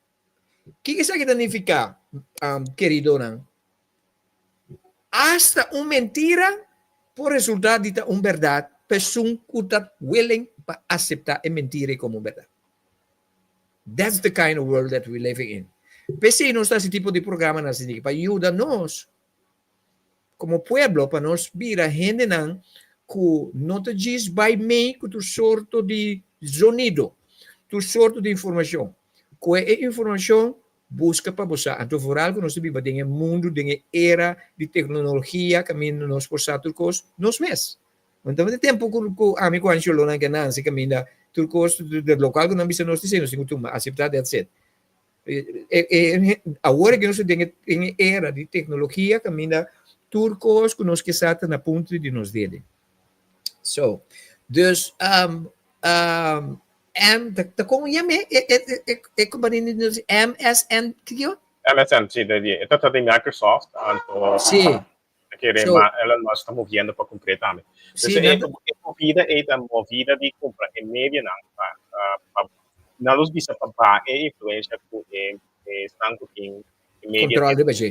Kiko esaki ta nifiká, keridonan? Asta un mentira por resultá di ta un bèrdat pa esun ku ta willing pa aseptá e mentira ei komo un bèrdat. That's the kind of world that we living in. P'esei nos ta hasi tipo di programanan asina pa yuda nos komo pueblo pa nos bira hendenan ku no ta djis bai mei ku tur sorto di zonido, tur sorto di informashon. Ku e informashon Buska pa bo sa. Anto vooral ku nos ta biba den e mundu, den e era di teknologia kaminda nos por sa tur kos nos mes. No tabata tempu ku ku ami ku Ansholo nan ke nanse kaminda tur kos de lokual ku nan bisa nos di nos tin ku tuma, aseptá, that's it. Awor ke nos ta den e den e era di teknologia kaminda tur kos ku nos ke sa ta na punto di nos dede. So, dus M, ta, ta kon yam'é e, e, e, e kompania di nos MSN, kiko? MSN, sí, de, de, e ta di Microsoft, anto Sí. ta kere So, ma Elon Musk ta moviendo pa kumpr'é tambe. sí, Dus e, nan ta, e movida ei ta movida di kumpra e medianan pa, pa, pa nan los bisa pa baha e influencia ku e, e esnan ku tin e media control tin. riba dje.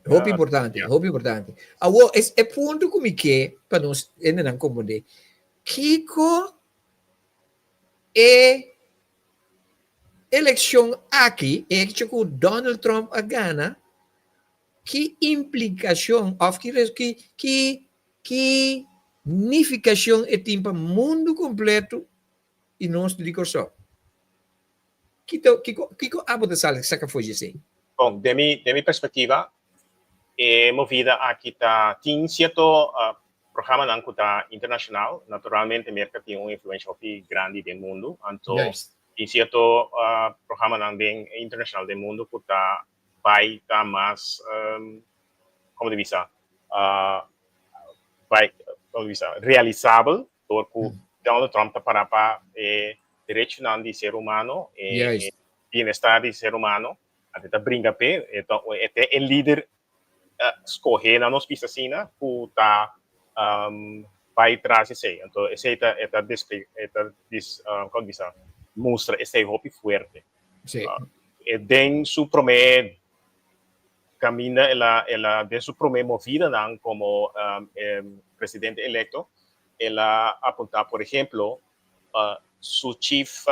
Hopi importante, hopi importante. Awor, es e punto ku mi ke pa nos hendenan komprondé. Kiko e elekshon aki, e hecho ku Donald Trump a gana, ki implikashon òf ki ki ki ki nifikashon e tin pa mundu kompleto i nos di Kòrsou? Kiko kiko kiko abo ta sali saka for di esei? Bon, den mi den mi perspektiva e movida aki ta tin sierto programanan ku ta internashonal. Naturalmente Merka tin un influensha hopi grandi den mundu, anto tin sierto programanan den internashonal den mundu ku ta bai ta mas komo di bisa bai komo di bisa realisabel dor ku Donald Trump ta para pa e derechonan di ser humano, e bienestar di ser humano, anto e ta bringa p'e, e ta e ta e lider skohé na nos bista asina ku ta bai tras esei. Anto esei ta e ta e ta dis kon bisa mustra esei hopi fuerte. E den su promé kaminda el a el a den su promé movidanan komo presidente elekto el a apuntá por ehemplo su chief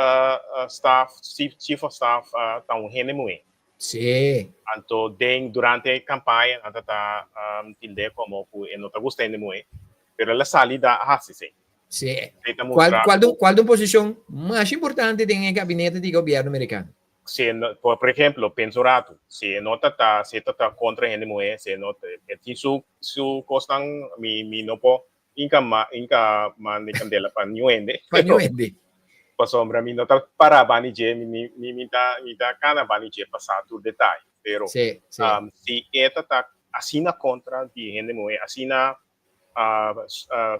staff chief of staff ta un hende muhé. Sí. Anto den durante e campaña nan ta ta tild'é como cu e no ta gusta hende muhé, pero el a sali da a haci esey. Sí. Esey ta Cual, mustra cual, cu cual ta un posicion mas importante den e gabinete di gobierno mericano? Si e no, por, por ejemplo, pensa un rato, si e no ta ta, si e ta ta contra hende muhé, si e no, e tin su, su cosnan, mi, mi no por Inca ma inca manda e candela pa niun hende. Pa niun hende. Pasobra mi no ta para bani dje, mi mi mi ta mi ta cana bani dje pa sa tur detaye. Pero Sí, sí. si e ta ta. asina kontra di hende muhé, asina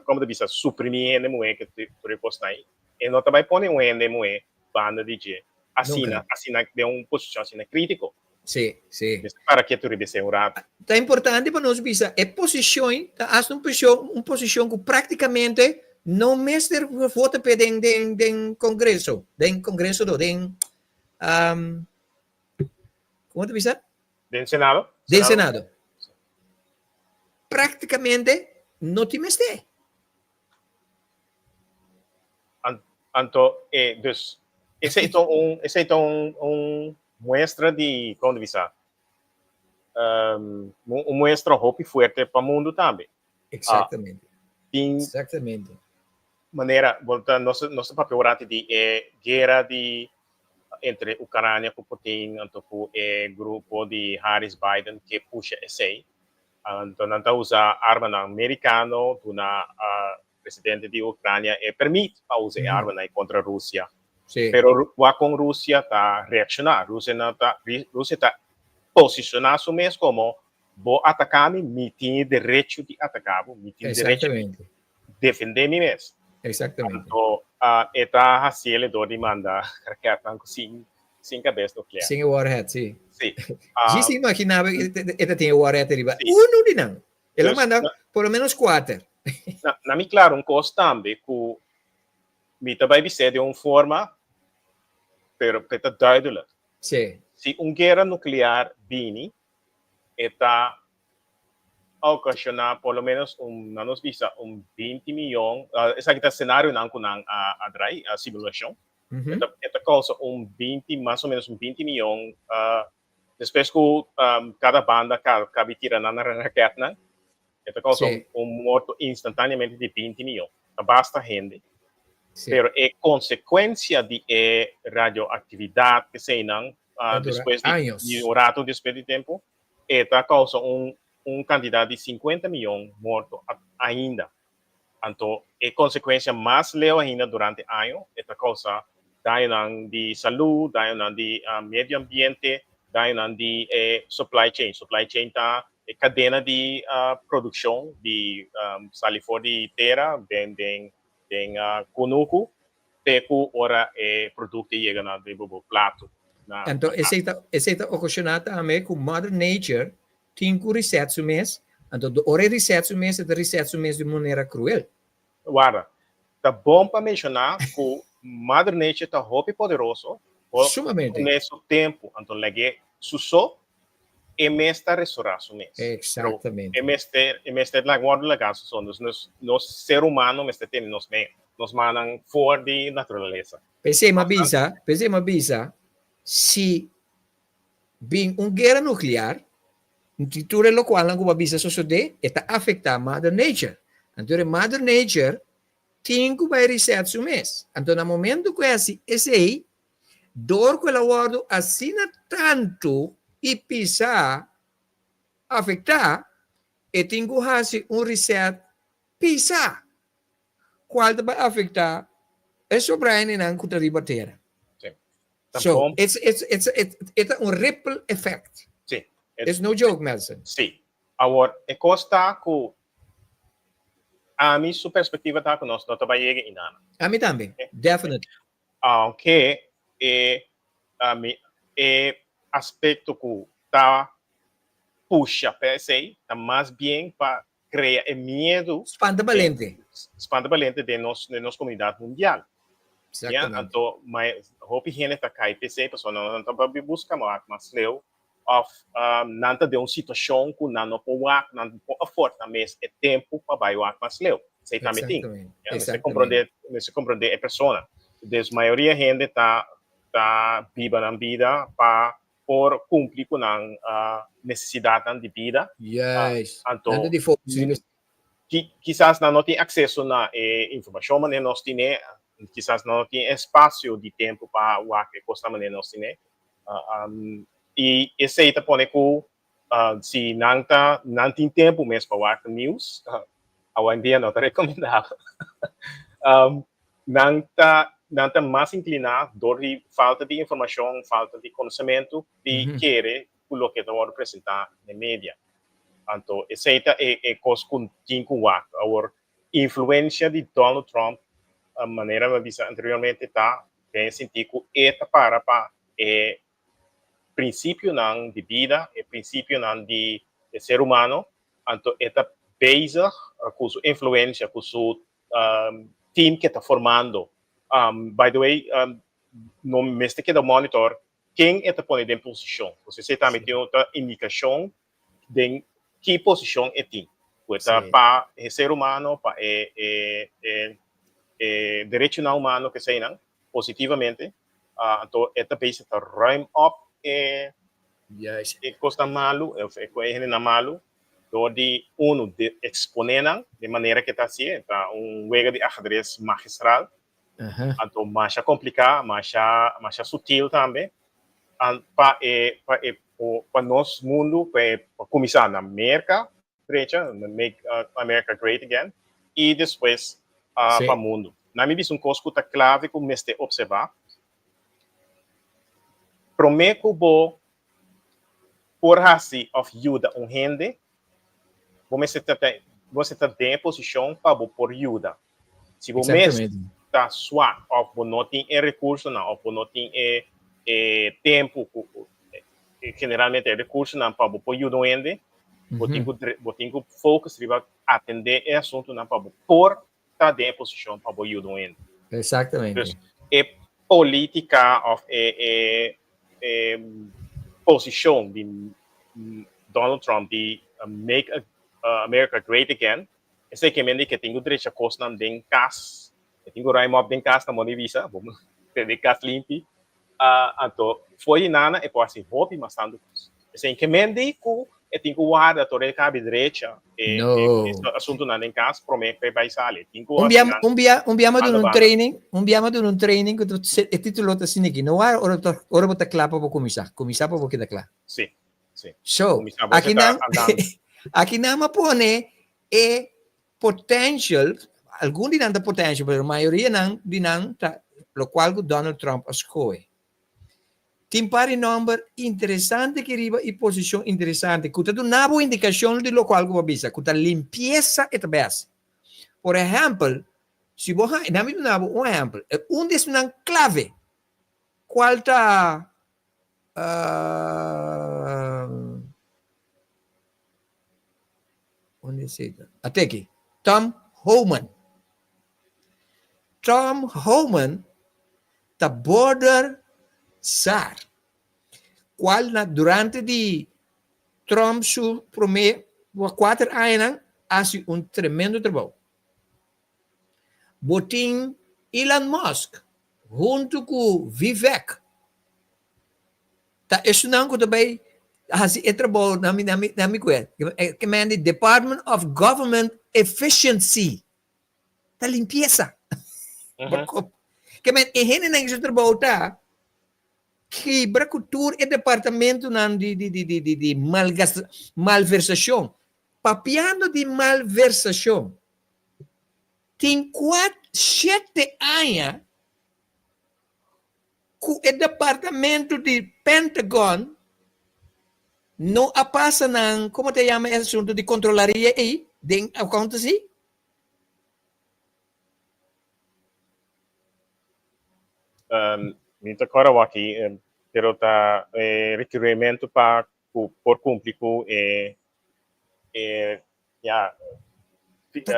komo ta bisa suprimí hende muhé ku tur e kosnan ei, e no ta bai pone un hende muhé banda di dje asina, asina den un posishon asina krítiko. Sí, sí. Mester para ketu riba esei un ratu. Ta importante pa nos bisa e posishon ta hasta un posishon, un posishon ku práktikamente no mester vota p'e den den den kongreso, den kongreso no, den komo ta bisa? Den Senado? Den Senado. Práktikamente no tin mester. Anto, e, dus, esei ta un, esei ta un, un muestra di, kon ta bisa, um, un muestra hopi fuerte pa mundu tambe. Exactamente. Tin Exactamente. manera, bo ta, nos, nos ta papia un ratu di e guera di entre Ucrania ku Putin, anto ku e grupo di Harris Biden ke pusha esei. Anto nan ta usa armanan merikano duna presidente di Ucrania e permit pa usa e armanan kontra Rusia. Pero wak kon Rusia ta reakshoná. Rusia no ta, Rusia ta posishoná su mes komo bo ataká mi, mi tin e derecho di ataká bo, mi tin derecho di defendé mi mes. Anto e ta hasiel dor di manda raketnan ku sin Sin kabes nuklear. Sin e warhead, si. Si. Djis imaginá bo e ta tin e warhead riba unu di nan. El a manda por lo menos kuater. Na mi klaro un kos tambe ku mi ta bai bis'é den un forma, pero p'e ta duidelijk. Si. Si un guera nuklear bini, e ta okashoná por lo menos un, nan nos bisa, un 20 miyon, esaki ta senarionan ku nan a drai, a simulashon, e ta, e ta kousa un 20, mas o menos un 20 miyon, despues ku kada banda kabi tira nan raketnan, e ta kousa un morto instantáneamente di 20 miyon. Ta basta hende. Pero e konsekuensia di e radioaktividat eseinan, despues di un rato despues di tempu, e ta kousa un un kantidat di 50 miyon morto ainda. Anto e konsekuensia mas leu ainda durante año e ta kousa dañonan di salú, dañonan di medio ambiente, dañonan di e supply chain. Supply chain ta e kadena di produkshon di sali for di tera den den den kunuku te ku ora e produkto yega na riba bo plato. Anto esei ta esei ta okashoná tambe ku Mother Nature tin ku reset su mes, anto ora e reset su mes e ta reset su mes di un manera kruel. Warda, ta bon pa menshoná ku Mother Nature ta hopi poderoso, bo Sumamente. dun'é su tempu, anto lag'é su so, e mes ta restorá su mes. Exactamente. E mester, e mester lag wòrdu lagá su so. Dus nos, nos ser humano mester tene nos me, nos mannan for di naturalesa. P'esei m'a bisa, p'esei m'a bisa, si bin un guera nuclear, di tur e locualnan cu bo a bisa sosode, e ta afecta Mother Nature. Anto e Mother Nature tin cu bay reset su mes. Anto na momento cu e haci esey, dor cu el a wordo asina tanto y pisa afecta, e tin cu haci un reset pisa, cual ta bay afecta e sobraininan cu ta riba tera. So, it's, it's, it's, it's, e ta un ripple effect. Sí. It's no joke, Nelson. Sí. Awor, e kos ta ku ami su perspektiva ta ku nos no ta bai yega inana. Ami tambe, definitely. Aunke e ami e aspekto ku ta pusha pa esei ta mas bien pa krea e miedu. Spanta balente. Spanta balente den nos den nos komunidat mundial. Exactamente. Ya, anto hopi hende ta kai p'esei pasobra nan ta bai buska mas leu òf nan ta den un situashon ku nan no por wak, nan no por afòrt nan mes e tempu pa bai wak mas leu. Esei tambe tin. Exactamente. Ya, mester komprondé, mester komprondé e persona. Dus mayoria hende ta ta biba nan bida pa por kumpli ku nan nesesidatnan di bida. Juist. Anto, Nan ta di focus riba esei. Kisas nan no tin akseso na e informashon manera nos tine, kisas nan no tin espasio di tempu pa wak e kosnan manera nos tine. I esei ta pone ku si nan ta nan tin tempu mes pa wak news, awendia no ta rekomendabel, nan ta nan ta mas inkliná dor di falta di informashon, falta di konosementu di kere ku loke ta wòrdu presentá den media. Anto esei ta e e kos ku tin ku wak. Awor influensia di Donald Trump manera mi a bisa anteriormente ta den e sintí ku e ta para pa e prinsipionan di bida, e prinsipionan di e ser humano, anto e ta bezig ku su influensia, ku su team ke ta formando. By the way, no mester keda monitor ken e ta pone den posishon. Pues esei tambe tin otro indikashon den ki posishon e tin. Ku e ta pa e ser humano, pa e e e e derechonan humano ke eseinan positivamente. Anto e ta bezig ta ruim op e e kosnan malu of e hendenan malu dor di unu di eksponé nan den manera ke ta hasié. Ta un wega di ahedres magistral. Anto masha kompliká, masha masha sutil tambe pa e pa e pa nos mundu pa e pa kuminsá na Merka drecha, make America great again, i despues pa mundu. Na mi bisa un kos ku ta klave ku mester opservá, promé ku bo por hasi òf yuda un hende, bo mester ta bo mester ta den e posishon pa bo por yuda. Si bo mes ta swak òf bo no tin e rekursonan òf bo no tin e e tempu ku generalmente e rekursonan pa bo por yuda un hende, bo tin ku bo tin ku focus riba atendé e asuntunan pa bo por ta den e posishon pa bo yuda un hende. Exactamente. Dus e polítika òf e e e posishon di Donald Trump di make America great again, esei ke men di ke tin ku drecha kosnan den kas, e tin ku ruim op den kas, ta moda di bisa, bo tene kas limpi, anto for di nana e por hasi hopi mas tantu kos. Esei ke men di ku e tin ku warda tur e kabi drecha e asuntunan den kas prome ku e bai sali. E tin ku Un bia, un bia, un bia mi a duna un training, un bia mi a duna un training ku e titulo ta asina aki, no warda ora bo ora bo ta kla pa bo kuminsá, kuminsá pa bo keda kla. Si, si. So, akinan, akinan mi a pone e potential, algun di nan ta potential, pero mayoria nan di nan ta lokual ku Donald Trump a skohe. Tin par di nòmber interesante aki riba i posishon interesante ku ta duna bo indikashon di lokual ku bo a bisa, ku ta limpiesa e ta bes. Por ehèmpel, si bo haña, nan mi duna bo un ehèmpel, un di esnan klave kual ta Unda esei ta? Ate aki. Tom Homan. Tom Homan ta border czar, cual na durante di Trump su prome cuater añanan haci un tremendo trabou. Bo tin Elon Musk hunto cu Vivek Ta esunnan ku ta bai hasi e trabou na mi na mi na mi kue. Ke men di Department of Government Efficiency. Ta limpiesa. Ke men e hendenan ku su trabou ta kibra ku tur e departamentonan di di di di di di malgasta malversashon. Papiando di malversashon, tin kuat shete aña ku e departamento di Pentagon no a pasa nan, komo ta yama e asuntu di kontrolaria ei den accountancy? Mi ta kòrda wak ei, pero ta e rekirimentu pa ku por kumpli ku e e ya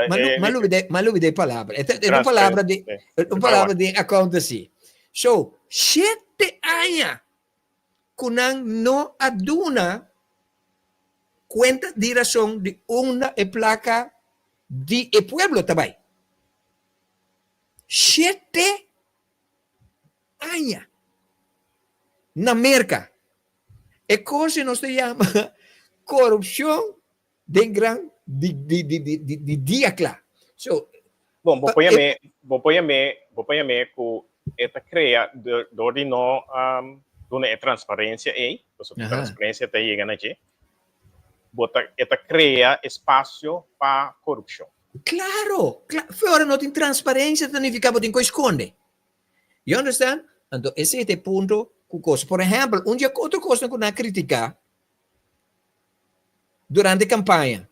Ma lubida e palabra. E un palabra di un palabra di accountancy. So, shete aña ku nan no a duna kuenta di rason di unda e plaka di e pueblo ta bai. Shete aña na Merka. E kos nos ta yama korupshon Den gran di di di di di di dia kla. So, Bon, bo por yam'é, bo por yam'é, bo por yam'é ku e ta krea dor di no duna e transparensia ei, pasobra transparensia ta yega na dje, bo ta e ta krea espasio pa korupshon. Klaro, kla, fe ora no tin transparensia ta nifiká bo tin ku eskonde. You understand? Anto esei ta e punto ku kos. Por ehèmpel, un dje otro kosnan ku nan a kritiká. durante kampaña.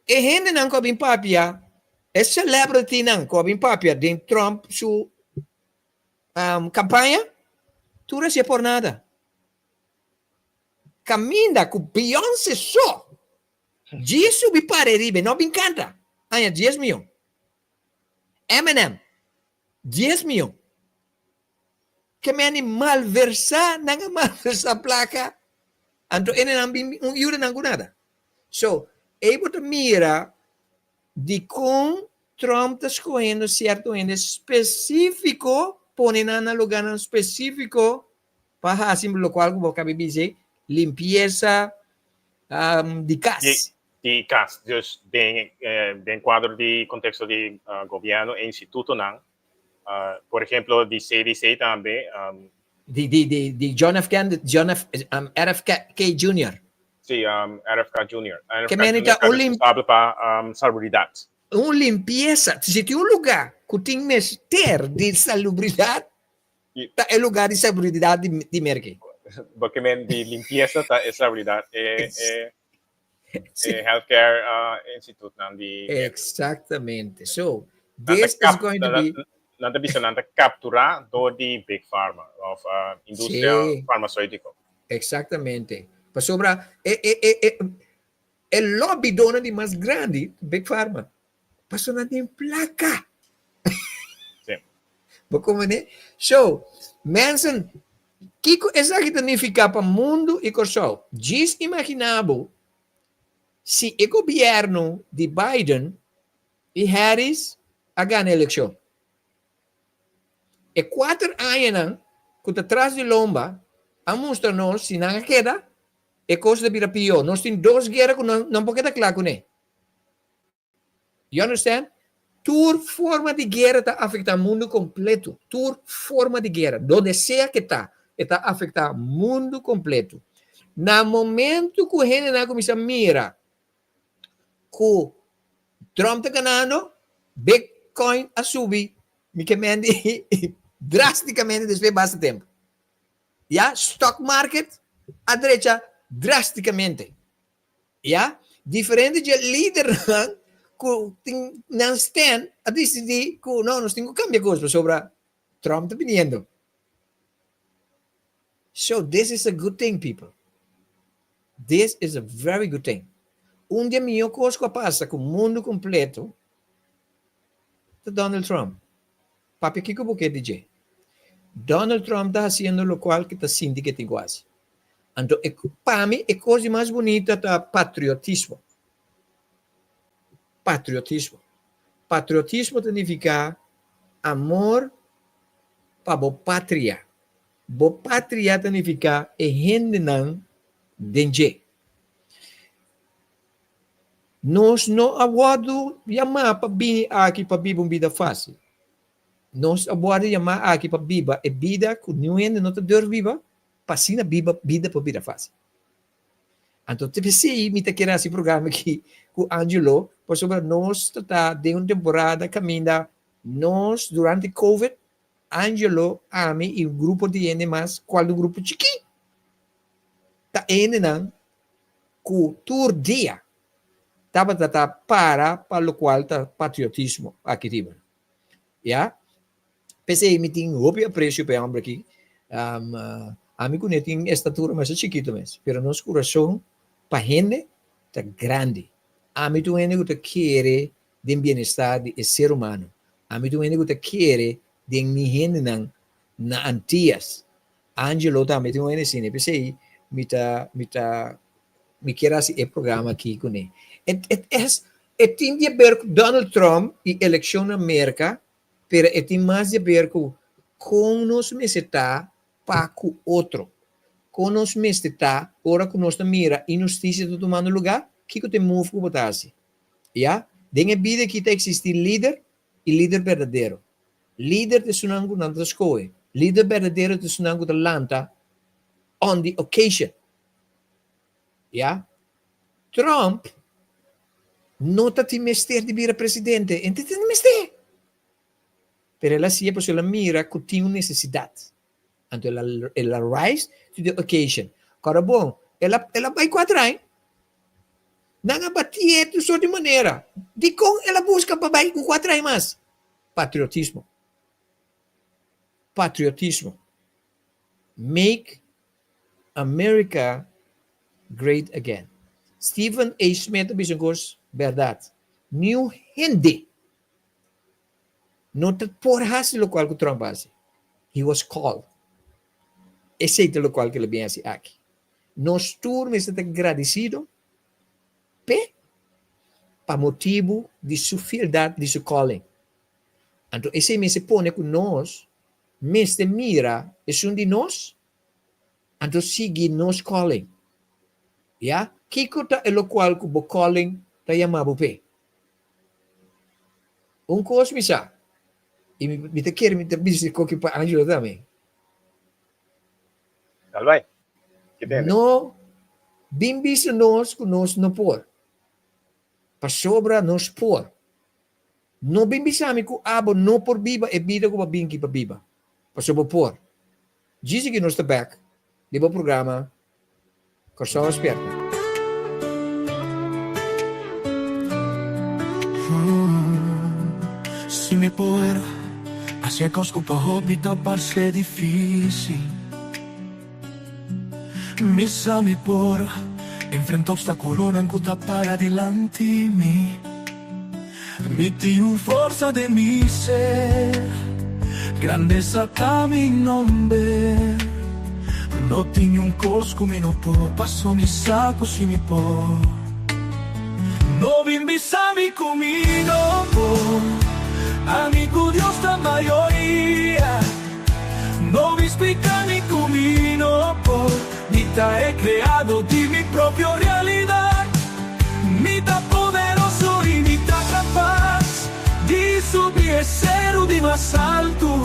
E hendenan ku a bin papia, e celebritynan ku a bin papia den Trump su kampaña, tur a hasié por nada. Kaminda ku Beyoncé so djis subi pare riba e no bin kanta, haña dies mion. Eminem, dies mion. Ke meni malversá, nan a malversá plaka, anto ene nan bin un yuda nan ku nada. So, ei bo ta mira dikon Trump ta skohendo sierto hende spesífiko, pone nan na lugánan spesífiko pa hasi lokual ku bo kabi bisa ei, limpiesa di kas. Di kas, dus den den kuadro di konteksto di gobièrnu e institutonan Por ejemplo, di CDC tambe. Di, di, di, di John F. Kennedy, John F. Um, RFK Jr. Sí, um, RFK Jr. RFK Que men ta un lim pa um, salubridad. Un limpieza. Si tin un lugar ku tin mester di salubridad, ta e lugar di salubridad di, di Merke. Porque men di limpieza ta e salubridad. E, e, e healthcare uh, institute nan di Exactamente. So, this is going to be Nan ta bisa nan ta captura door di Big Pharma of uh, industria sí. farmacéutico. Exactamente. Pasobra e, e, e, e, e lobby dona di mas grandi, Big Pharma. Pasobra nan tin placa. Sí. Bo comprende? So, mensen, kiko esaki ta nifiká pa mundu i Kòrsou? Djis imaginá bo si e gobièrnu di Biden i Harris a gana elekshon. E kuater añanan ku ta tras di lomba a mustra nos si nan a keda, e kos ta bira pió. Nos tin dos guera ku nan no por keda kla kuné. You understand? Tur forma di guera ta afecta mundo completo. Tur forma di guera, donde sea que ta, e ta afecta mundo completo. Na momento cu hendenan cuminsa mira cu Trump ta ganando, Bitcoin a subi, mi ke mendi, drasticamente despues basta tempo. Ya, stock market a drecha drasticamente. Ya, diferente dje lidernan ku tin nan stand a disidí ku no, nos tin ku kambia kos pasobra Trump ta biniendo. So this is a good thing people. This is a very good thing. Un di e mihó kos ku a pasa ku mundu kompleto ta Donald Trump. Papia kiko bo ke di dje? Donald Trump ta hasiendo lokual ke ta sinti ke tin ku hasi. Anto e pa mi e kos di mas bunita ta patriotismo. Patriotismo. Patriotismo ta nifiká amor pa bo patria. Bo patria ta nifiká e hendenan den dje. Nos no a wòrdu yamá pa bini aki pa biba un bida fásil. Nos a wòrdu yamá aki pa biba e bida ku niun hende no ta durf biba, pa asina biba bida por bira fásil. Anto te p'esei mi ta kere hasi programa aki ku Angelo, pasobra nos ta ta den un temporada kaminda nos durante covid, Angelo, ami i un grupo di hende mas, kual un grupo chikí, ta hendenan ku tur dia tabata ta para pa lokual ta patriotismo aki riba. Ya. P'esei mi tin hopi apresio pa e hòmber aki. Ami ku ne tin estatura masha chikitu mes, pero nos kurason pa hende ta grandi. Ami ta un hende ku ta kere den bienestar di e ser humano. Ami ta un hende ku ta kere den mi hendenan na Antias. Angelo tambe tin un hende asina, p'esei mi ta mi ta mi kier hasi e programa aki kuné. E e es e tin di aber ku Donald Trump i elekshon na Merka, pero e tin mas di aber ku kon nos mester ta pa ku otro. Kon nos mester ta ora ku nos ta mira inhustisia ta tumando lugá, kiko ta e move ku bo ta hasi? Ya, den e bida aki ta eksistí lider i lider berdadero. Lider ta esunnan ku nan ta skohe. Lider berdadero ta esunnan ku ta lanta on the occasion. Ya. Trump no ta tin mester di bira presidente. E no ta tin mester. Pero el a hasié pasobra el a mira ku tin un nesesidat. Anto el a el a rise to the occasion. Kòrda bon, el a el a bai kuater aña. Nan a batié tur sort di manera. Dikon el a buska pa bai ku kuater aña mas? Patriotismo. Patriotismo. Make America Great Again. Stephen A. Smith a bisa un kos bèrdat, Niun hende no ta por hasi lokual ku Trump a hasi. He was called. Esei ta lokual ku el a bin hasi aki. Nos tur mester ta gradisido p'e pa motibu di su fieldat, di su calling. Anto esei mester pone ku nos mester mira esun di nos, anto sigui nos calling. Ya, kiko ta e lokual ku bo calling ta yama bo p'e? Un kos mi sa, i mi ta kere mi ta bisa koki pa Angelo tambe. Dal bai. Ke tende. No bin bisa nos ku nos no por. Pasobra nos por. No bin bisa mi ku abo no por biba e bida ku bo a bin aki pa biba. Pasobra bo por. Djis aki nos ta bek den bo programa Kòrsou Despierta. Si mi por hacia cos cu pa hopi ta parce dificil Mi sa mi por enfrenta obstaculonan cu ta para dilanti mi Mi tin un forsa den mi ser Grandeza ta mi nomber No tin niun cos cu mi no por Paso mi sa cu si mi por No bin bisa mi cu mi no por Ami cu Dios ta mayoria No bin splica mi cu mi no por Mi ta e creado di mi propio realidad Mi ta poderoso y mi ta capaz Di subi e ceru di mas altu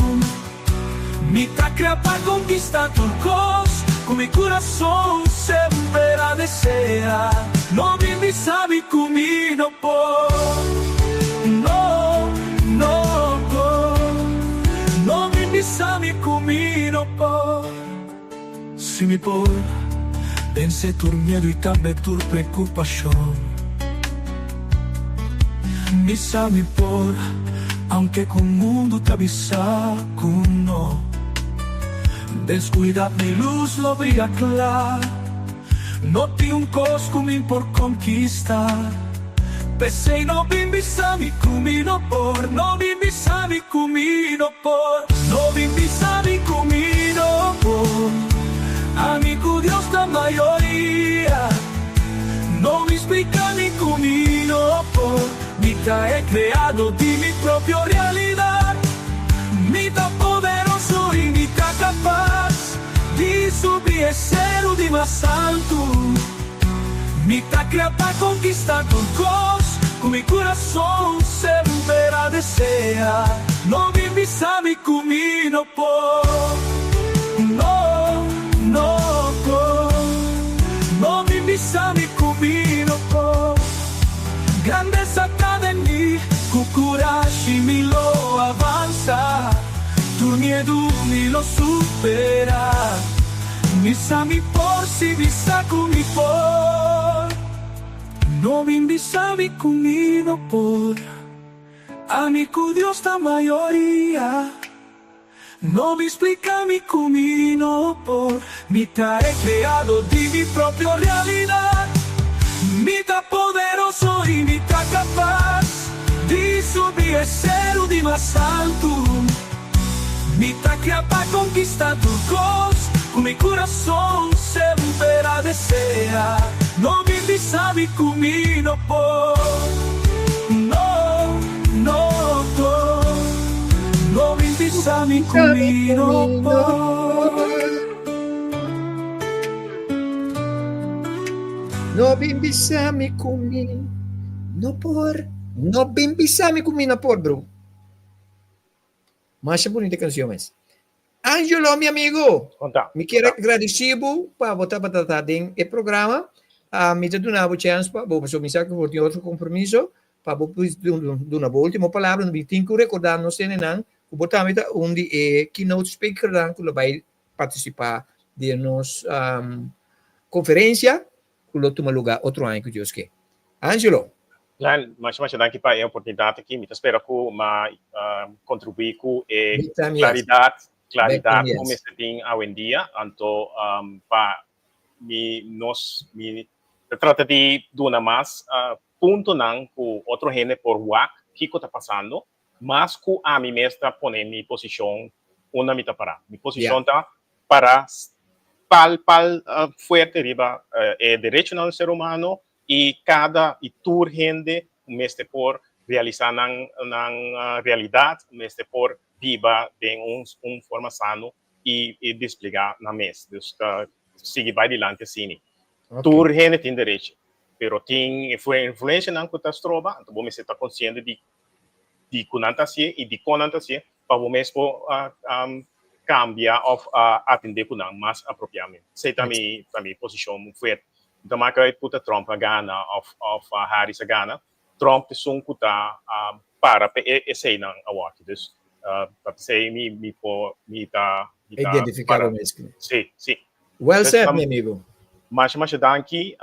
Mi ta crea pa conquista tur cos Cu mi curason semper a desea No bin bisa mi cu mi no por No, no por No bin bisa mi cu mi no por Si mi por vence tur miedu y tambe tur preocupacion Mi sa mi por, aunke cu mundu ta bisa cu no Descuida mi luz lo bria cla No tin un cos cu mi por conquista P'esey no bin bisa mi cu mi no por No bin bisa mi cu mi no por No bin bisa mi cu mi no por Ami cu Dios ta mayoria No bin splica mi cu mi no por Mi ta e creado di mi propio realidad Mi ta poderoso y mi ta capaz Di subi e ceru di mas altu Mi ta krea pa konkistá tur kos ku mi kurason semper a desea. No bin bisa mi ku mi no por, no, no por. No bin bisa mi ku mi no por. Grandesa ta den mi, ku kurashi mi lo avansa. Tur miedu mi lo supera. Mi sa mi por si mi sa ku mi por. No bin bisa mi ku mi no por. Ami ku Dios ta mayoria. No bin splika mi ku mi no por. Mi ta e kreado di mi propio realidat. Mi ta poderoso i mi ta kapas di subi e seru di mas altu. Mi ta kria pa konkistá tur kos ku mi kurason semper a deseá. No bin bisa mi ku mi no por, no, no por. No bin bisa mi ku mi no por. No bin bisa mi ku mi no por. No bin bisa mi ku mi no por, bro. Masha bunita canción mes. Angelo, mi amigo, Conta. mi kier agradeci bo pa bo tabata ta den e programa. Ah, mi ta duna bo chance pa bo, pasobra mi sa cu bo tin otro compromiso, pa bo duna bo ultimo palabra. Mi tin cu recorda nos hendenan cu bo tambe ta un di e keynote speakernan cu lo bay participa den nos conferencia cu lo tuma lugar otro aña cu Dios ke. Angelo. Glenn, masha masha danki pa e oportunidat aki. Mi ta spera ku m'a kontribuí ku e Big time yes. klaridat, Big klaridat time ku yes. mester tin awendia. Anto pa mi nos mi ta trata di duna mas puntonan ku otro hende por wak kiko ta pasando, mas ku ami mes ta pone mi posishon unda mi ta pará. Mi posishon ta pará pal pal fuerte riba e derechonan di ser humano i kada i tur hende mester por realisá nan nan realidat, mester por biba den un un forma sano i i desplegá nan mes. Dus ta sigui bai dilanti asina. Tur hende tin derecho, pero tin influencianan cu ta stroba, anto bo mester ta consciente di di cu nan ta hacié y di con nan ta hacié pa bo mes por cambia of atende cu nan mas apropiadamente. Esey ta mi ta mi posicion fuerte. No ta maka cu ta Trump a gana of of Harris a gana, Trump ta esun cu ta para pa eseynan awor. Dus pa esey mi mi por mi ta mi ta Identifica bo mes. Si, si. Well said, mi amigo. Masha, masha danki.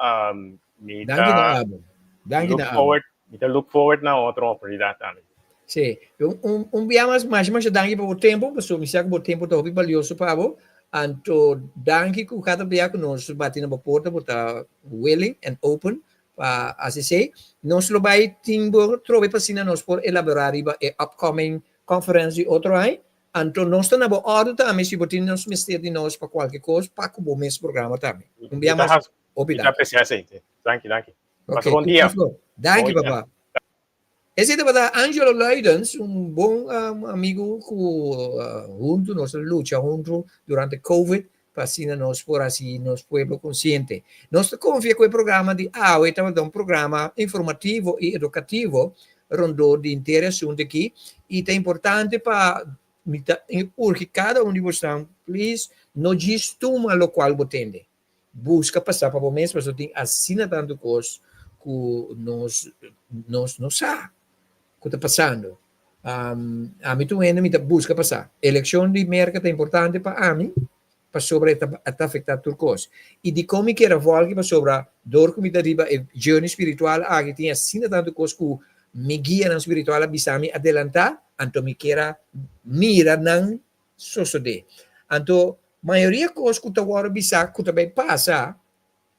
Mi Danki na abo. Danki look na abo. forward, mi ta look forward na otro oportunidad tambe. Sí. Un, un bia mas, masha, masha danki pa bo tempo, pasobra mi sa ku bo tempo ta hopi balioso pa bo. Anto danki ku kada bia ku nos bati na bo porta, bo ta willing and open pa hasi esei. Nos lo bai tin bo trobe pa asina nos por elaborá riba e upcoming conference di otro aña. Anto nos ta na bo òrdu tambe si bo tin nos mester di nos pa kualke kos pa ku bo mes programa tambe. Un bia mas, hopi Mi ta danki. apresia esei. Danki, danki. Ok, Pasa bon tur dia. flor. Danki, Bon dia. papá. Esei tabata Angelo Luidens, un bon amigu ku huntu nos a lucha huntu durante Covid pa asina nos por hasi nos pueblo konsiente. Nos ta konfia ku e programa di awe tabata un programa informativo i edukativo rondó di henter e asuntu aki i ta importante pa mi ta urgi kada un di bosnan please no djis tuma lokual bo tende. Buska pasa pa bo mes pasobra tin asina tantu kos ku nos nos no sa ku ta pasando. Ami tur hende mi ta buska pasa. Elekshon di Merka ta importante pa ami pasobra e ta e ta afektá tur kos. I dikon mi kier a vòlki pasobra dor ku mi ta riba e journey spiritual aki tin asina tantu kos ku mi guianan spiritual a bisa mi adelantá anto mi kier a mira nan sosodé. Anto mayoria kos ku ta wòrdu bisá ku ta bai pasa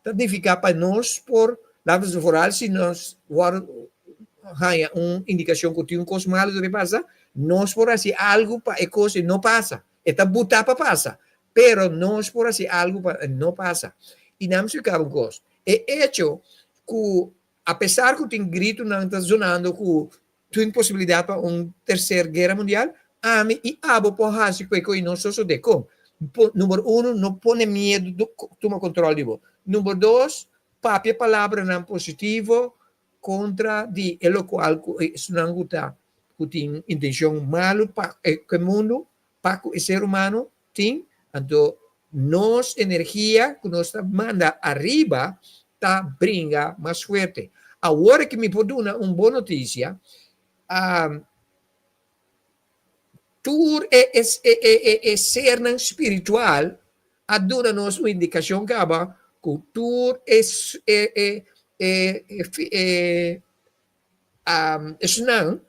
ta nifiká pa nos por, laten nos vooral si nos wòrdu haña un indikashon ku tin un kos malu ta bai pasa, nos por hasi algu pa e kos ei no pasa. E ta butá pa pasa, pero nos por hasi algu pa e no pasa. I nan splika un kos, e echo ku apesar ku tin gritunan ta zonando ku Tin posibilidat pa un terser guera mundial? Ami i abo por hasi ku e kos i no sosodé. Kon? Number uno, no pone miedu tuma kontrol di bo. Number dos, papia palabranan positivo kontra di e lokual ku esnan ku ta ku tin intenshon malu pa ku e mundu, pa ku e ser humano tin. Anto nos energia ku nos ta manda ariba ta bringa mas fuerte. Awor ki mi por duna un bon notisia, tur e e sernan spiritual a duna nos un indikashon kaba ku tur e e esnan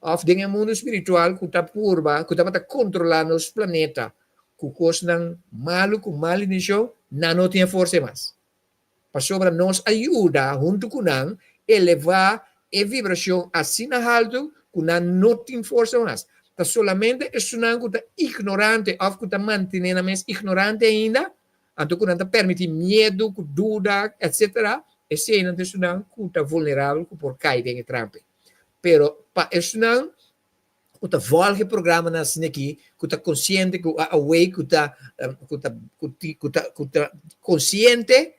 òf den e mundu spiritual ku ta purba, ku tabata kontrolá nos planeta ku kosnan malu, ku mal intenshon, nan no tin e forsa mas. Pasobra nos a yuda huntu ku nan elevá e vibrashon asina haltu ku nan no tin forsa mas. Ta solamente esunnan ku ta ignorante òf ku ta mantené nan mes ignorante ainda, anto ku nan ta permití miedu, ku duda, etsetera, eseinan ta esunnan ku ta vulnerabel ku por kai den e trampa. Pero pa esunnan ku ta volg e programanan asina aki, ku ta konsiente, ku a awake, ku ta ku ta ku ta ku ta konsiente,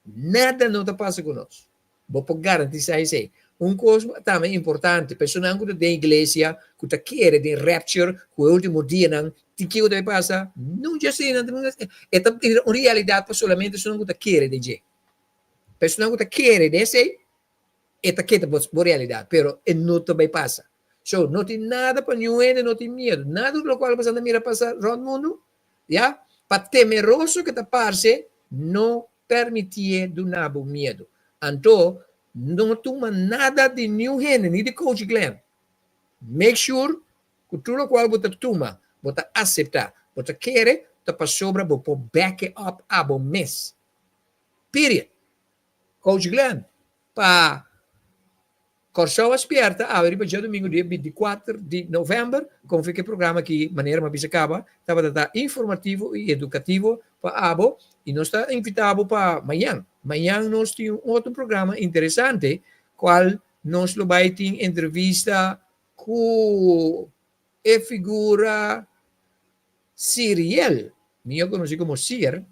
nada no ta pasa ku nos. Bo por garantisá esei. Un kos tambe importante, personanan ku ta den iglesia, ku ta kere den rapture, ku e último dianan tin kiko ta bai pasa, nunca asina. E ta bira un realidat pa solamente esunnan ku ta kere den dje. Personanan ku ta kere den esei, e ta keda bo realidat, pero e no ta bai pasa. So, no tin nada pa niun hende no tin miedu. Nada di lokual bo sa mira pasa rònt mundu, ya, pa temeroso ke ta parse, no permitié duna bo miedu. Anto, No tuma nada di niun hende, ni di Coach Glenn. Make sure ku tur lokual bo ta tuma, bo ta aseptá, bo ta kere, ta pasobra bo por back it up abo mes. Period. Coach Glenn, pa Kòrsou a spièrta awe riba djadumingu dia bintikuater di novèmber, konfia ku e programa aki, manera mi a bisa kaba, tabata ta informativo i edukativo pa abo i nos ta invitá bo pa mañan. Mañan nos tin un otro programa interesante kual nos lo bai tin entrevista ku e figura Siriel, mihó konosí komo Sir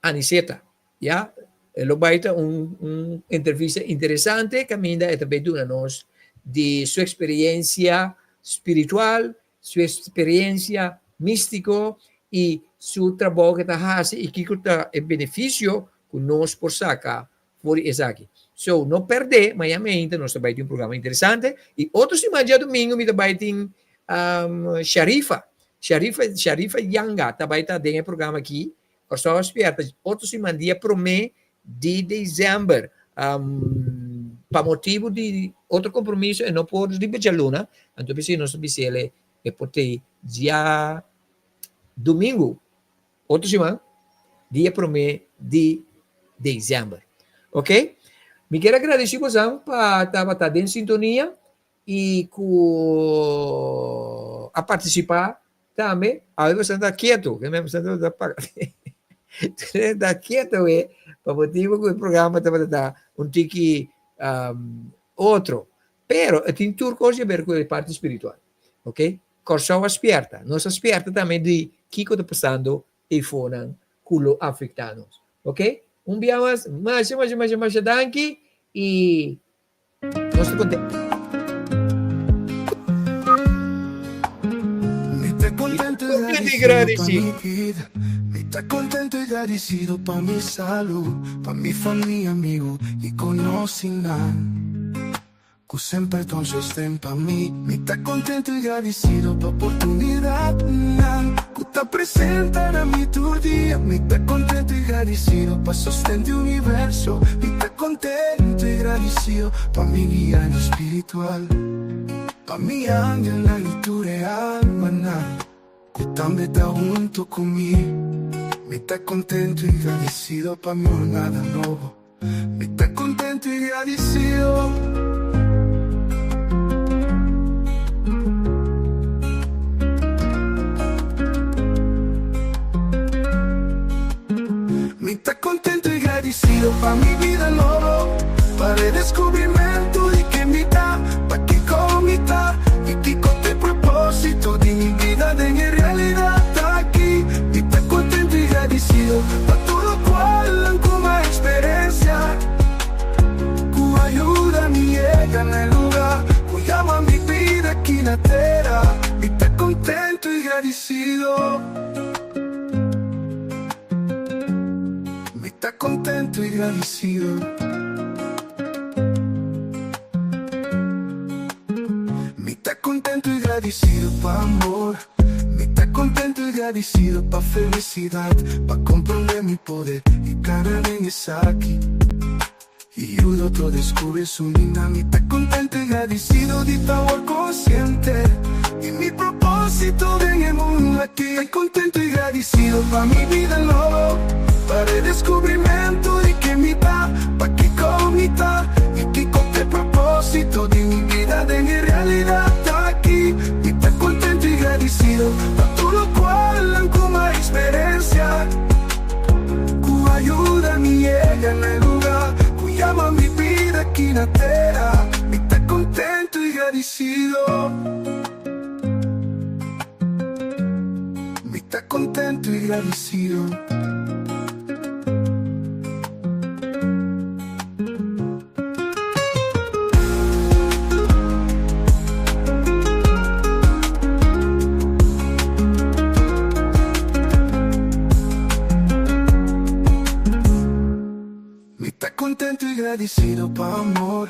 Aniceta. Ya, e lo bai ta un un entrevista interesante kaminda e ta bai duna nos di su eksperiencia spiritual, su eksperiencia místiko i su trabou ku e ta hasi i kiko ta e benefisio ku nos por saka for di esaki. So, no pèrdè, mañana mainta nos ta bai tin un programa interesante i otro siman djadumingu mi ta bai tin Sharifa, Sharifa, Sharifa Yanga ta bai ta den e programa aki, Kòrsou a spièrta otro siman dia promé di desèmber. Pa motibu di otro kompromiso e no por riba djaluna, anto p'esei nos ta bis'el e por tei djadumingu. Otro siman, dia promé di desèmber. Ok? Mi kier a gradisí bosan pa tabata den sintonia i ku a partisipá tambe. Awe bosan ta ketu, ke men bosan ta paga. Ta ketu we, pa motibu ku e programa tabata ta un tiki otro. Pero e tin tur kos di aber ku e parti spiritual. Ok? Kòrsou a spièrta. Nos a spièrta tambe di kiko ta pasando eifonan ku lo afektá nos. Ok? Un bia mas, masha, masha, masha, masha danki i nos ta kontentu. Mi ta contento y agradecido pa mi vida Mi ta contento y agradecido pa mi salud Pa mi familia, amigo y conocinan Ku semper ta un sosten pa mi. Mi ta kontentu i gradisido pa oportunidatnan ku ta presenta na mi tur dia. Mi ta kontentu i gradisido pa sosten di universo. Mi ta kontentu i gradisido pa mi guianan spiritual, pa mi angelnan i tur e almanan ku tambe ta huntu ku mi. Mi ta kontentu i gradisido pa mi jornada nobo. Mi ta contento y gradicido. Mi ta contento y gradicido pa mi bida nobo, pa redescubrimento di ken mi ta, pa kico mi ta y kico t'e proposito di mi bida den e realidad aki. Mi ta contento y gradicido pa tur locual nan cu ma experencia cu a yuda mi yega na e luga cu yama mi bida aki na tera. Mi ta contento y gradicido. Mi ta contento y gradicido. Mi ta contento y gradicido pa amor. Mi ta contento y gradicido pa felicidad, pa comprende mi poder y cana den esaki y yuda otro descubri su linda. Mi ta contento y gradicido di ta awor consciente di mi proposito den e mundo aki. Ta contento y gradicido pa mi bida nobo, pa redescubrimento di ken mi ta, pa kico mi ta y kico t'e proposito di mi bida den e realidad aki. Mi ta contento y gradicido pa tur locual nan cu m'a experiencia cu a yuda mi yega na e luga cu yama mi bida aki na tera. Mi ta contento y gradicido. Mi ta contento y gradicido. Mi ta contento y gradicido pa amor.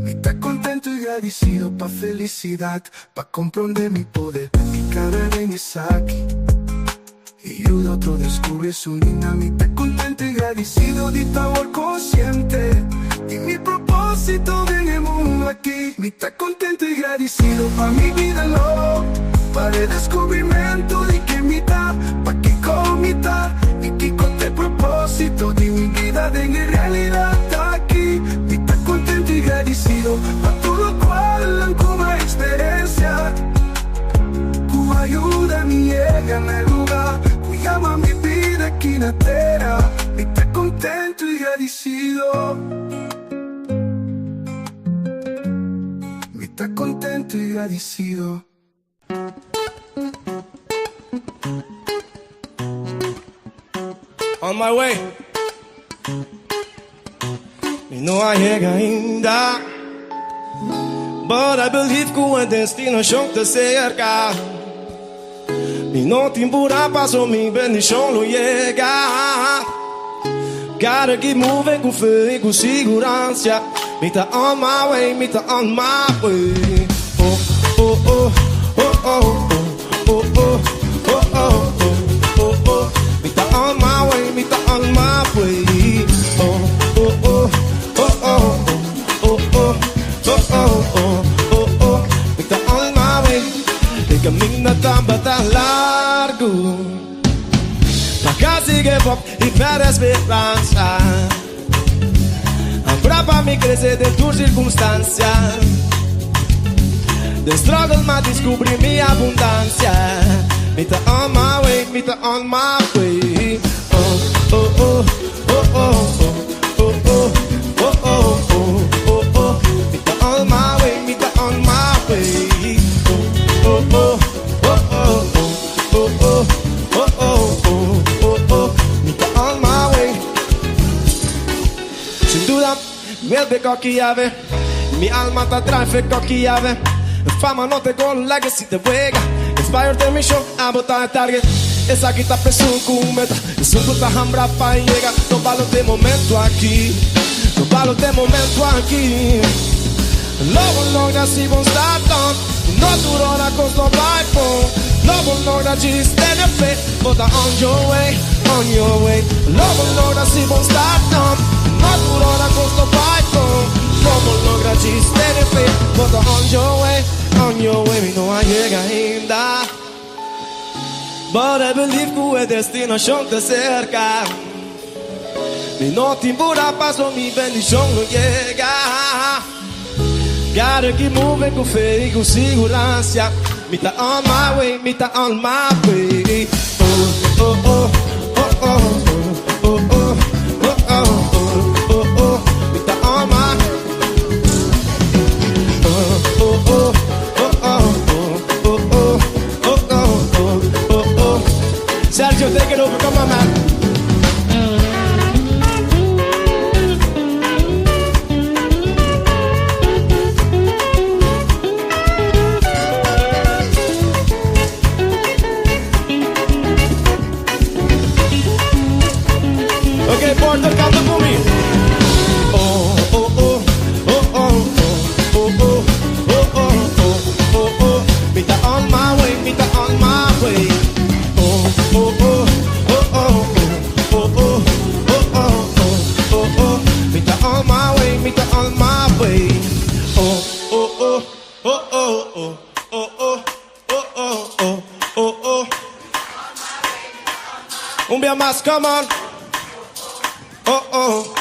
Mi ta contento y gradicido pa felicidad, pa comprende mi poder y cada den esaki. Y yuda otro descubri su linda. Mi ta contento y gradicido di ta awor consciente di mi propósito. propósito den e mundo aki. Mi ta contento y gradicido pa mi bida lo, pa e descubrimento di ken mi ta, pa kico mi ta y kico ta e propósito di mi bida den e realidad aki. Mi ta contento y gradicido pa tur locual cu mi a experiencia, cu a yuda mi yega na e lugar cu yama mi bida aki na tera. Mi ta contento y gradicido. Mi ta contento y gradicido. On my way. Mi no a yega ainda. But I believe cu e destinacion ta cerca. Mi no tin pura paso mi bendicion lo yega. Gotta keep moving cu fe y cu siguransa. Mi ta on my way, mi ta on my way. Oh, oh, oh, oh, oh, oh, oh, oh, oh, oh, oh, oh. Mi ta on my way, mi ta on my way. Oh, oh, oh, oh, oh, oh, oh, oh, oh, oh, oh, oh. Mi ta on my way. E caminda tabata largo. Pa casi give up y perde speransa. Abra pa mi crece den tur circunstancia. Den struggle m'a descubri mi abundancia. Mi ta on my way, mi ta on my way. Oh, oh, oh, oh, oh, oh, oh, oh, oh, oh, oh, oh. Mi ta on my way, mi ta on my way. Oh, oh, oh, oh, oh, oh, oh, oh, oh, oh, oh, oh. Mi ta on my way. Sin duda, mi cocky ave. Mi alma ta drive cocky ave. Fama no ta gol, legacy ta wega. Inspired den mi show, abo ta target. Esaki ta preso cu meta. Esun cu ta hambra pa yega. No balo di momento aki. No balo di momento aki. Lo bo logra si bo start on. No tur ora cos no bay bon. Lo bo logra just tene fe. Bo ta on your way, on your way. Lo bo logra si bo start on. No tur ora cos no bay bon. Lo bo logra just tene fe. Bo ta on your way, on your way. Mi no a yega ainda. But I believe cu e destinacion ta cerca. Mi no tin pura paso mi bendicion lo yega. Gotta keep moving cu fe y cu siguransa. Mi ta on my way, mi ta on my way. Oh, oh, oh, oh, oh, oh, oh, oh, oh, oh, oh, oh. Mi ta on my. Oh, oh, oh, oh, oh, oh, oh, oh, oh, oh, oh, oh. Sergio, take it over. Come on, man. Ok, Porter, canta cu mi. Oh, oh, oh, oh, oh, oh, oh, oh, oh, oh, oh, oh. Mi ta on my way, mi ta on my way. Oh, oh, oh, oh, oh, oh, oh, oh, oh, oh, oh, oh. Mi ta on my way, mi ta on my way. Oh, oh, oh, oh, oh, oh, oh, oh, oh, oh, oh, oh, oh. Un bia mas, come on. Oh, oh.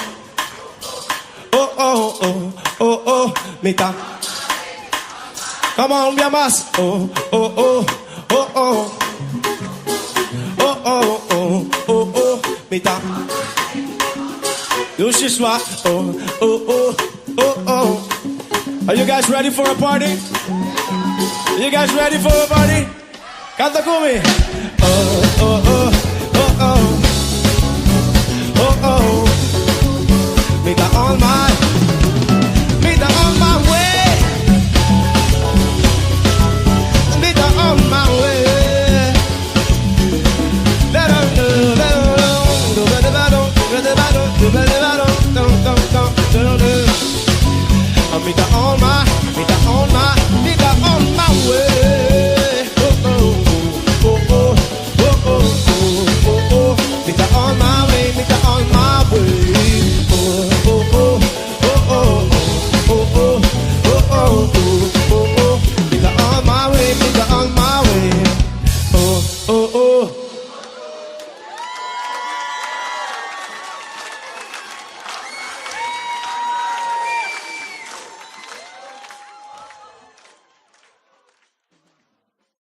Oh, oh, oh, oh, oh. Mi ta. Come on, un bia mas. Oh, oh, oh, oh, oh. Oh, oh, oh, oh, oh. Mi ta. Dushi swa. Oh, oh, oh, oh, oh. Are you guys ready for a party? You guys ready for a party? Canta cu mi. Oh, oh, oh.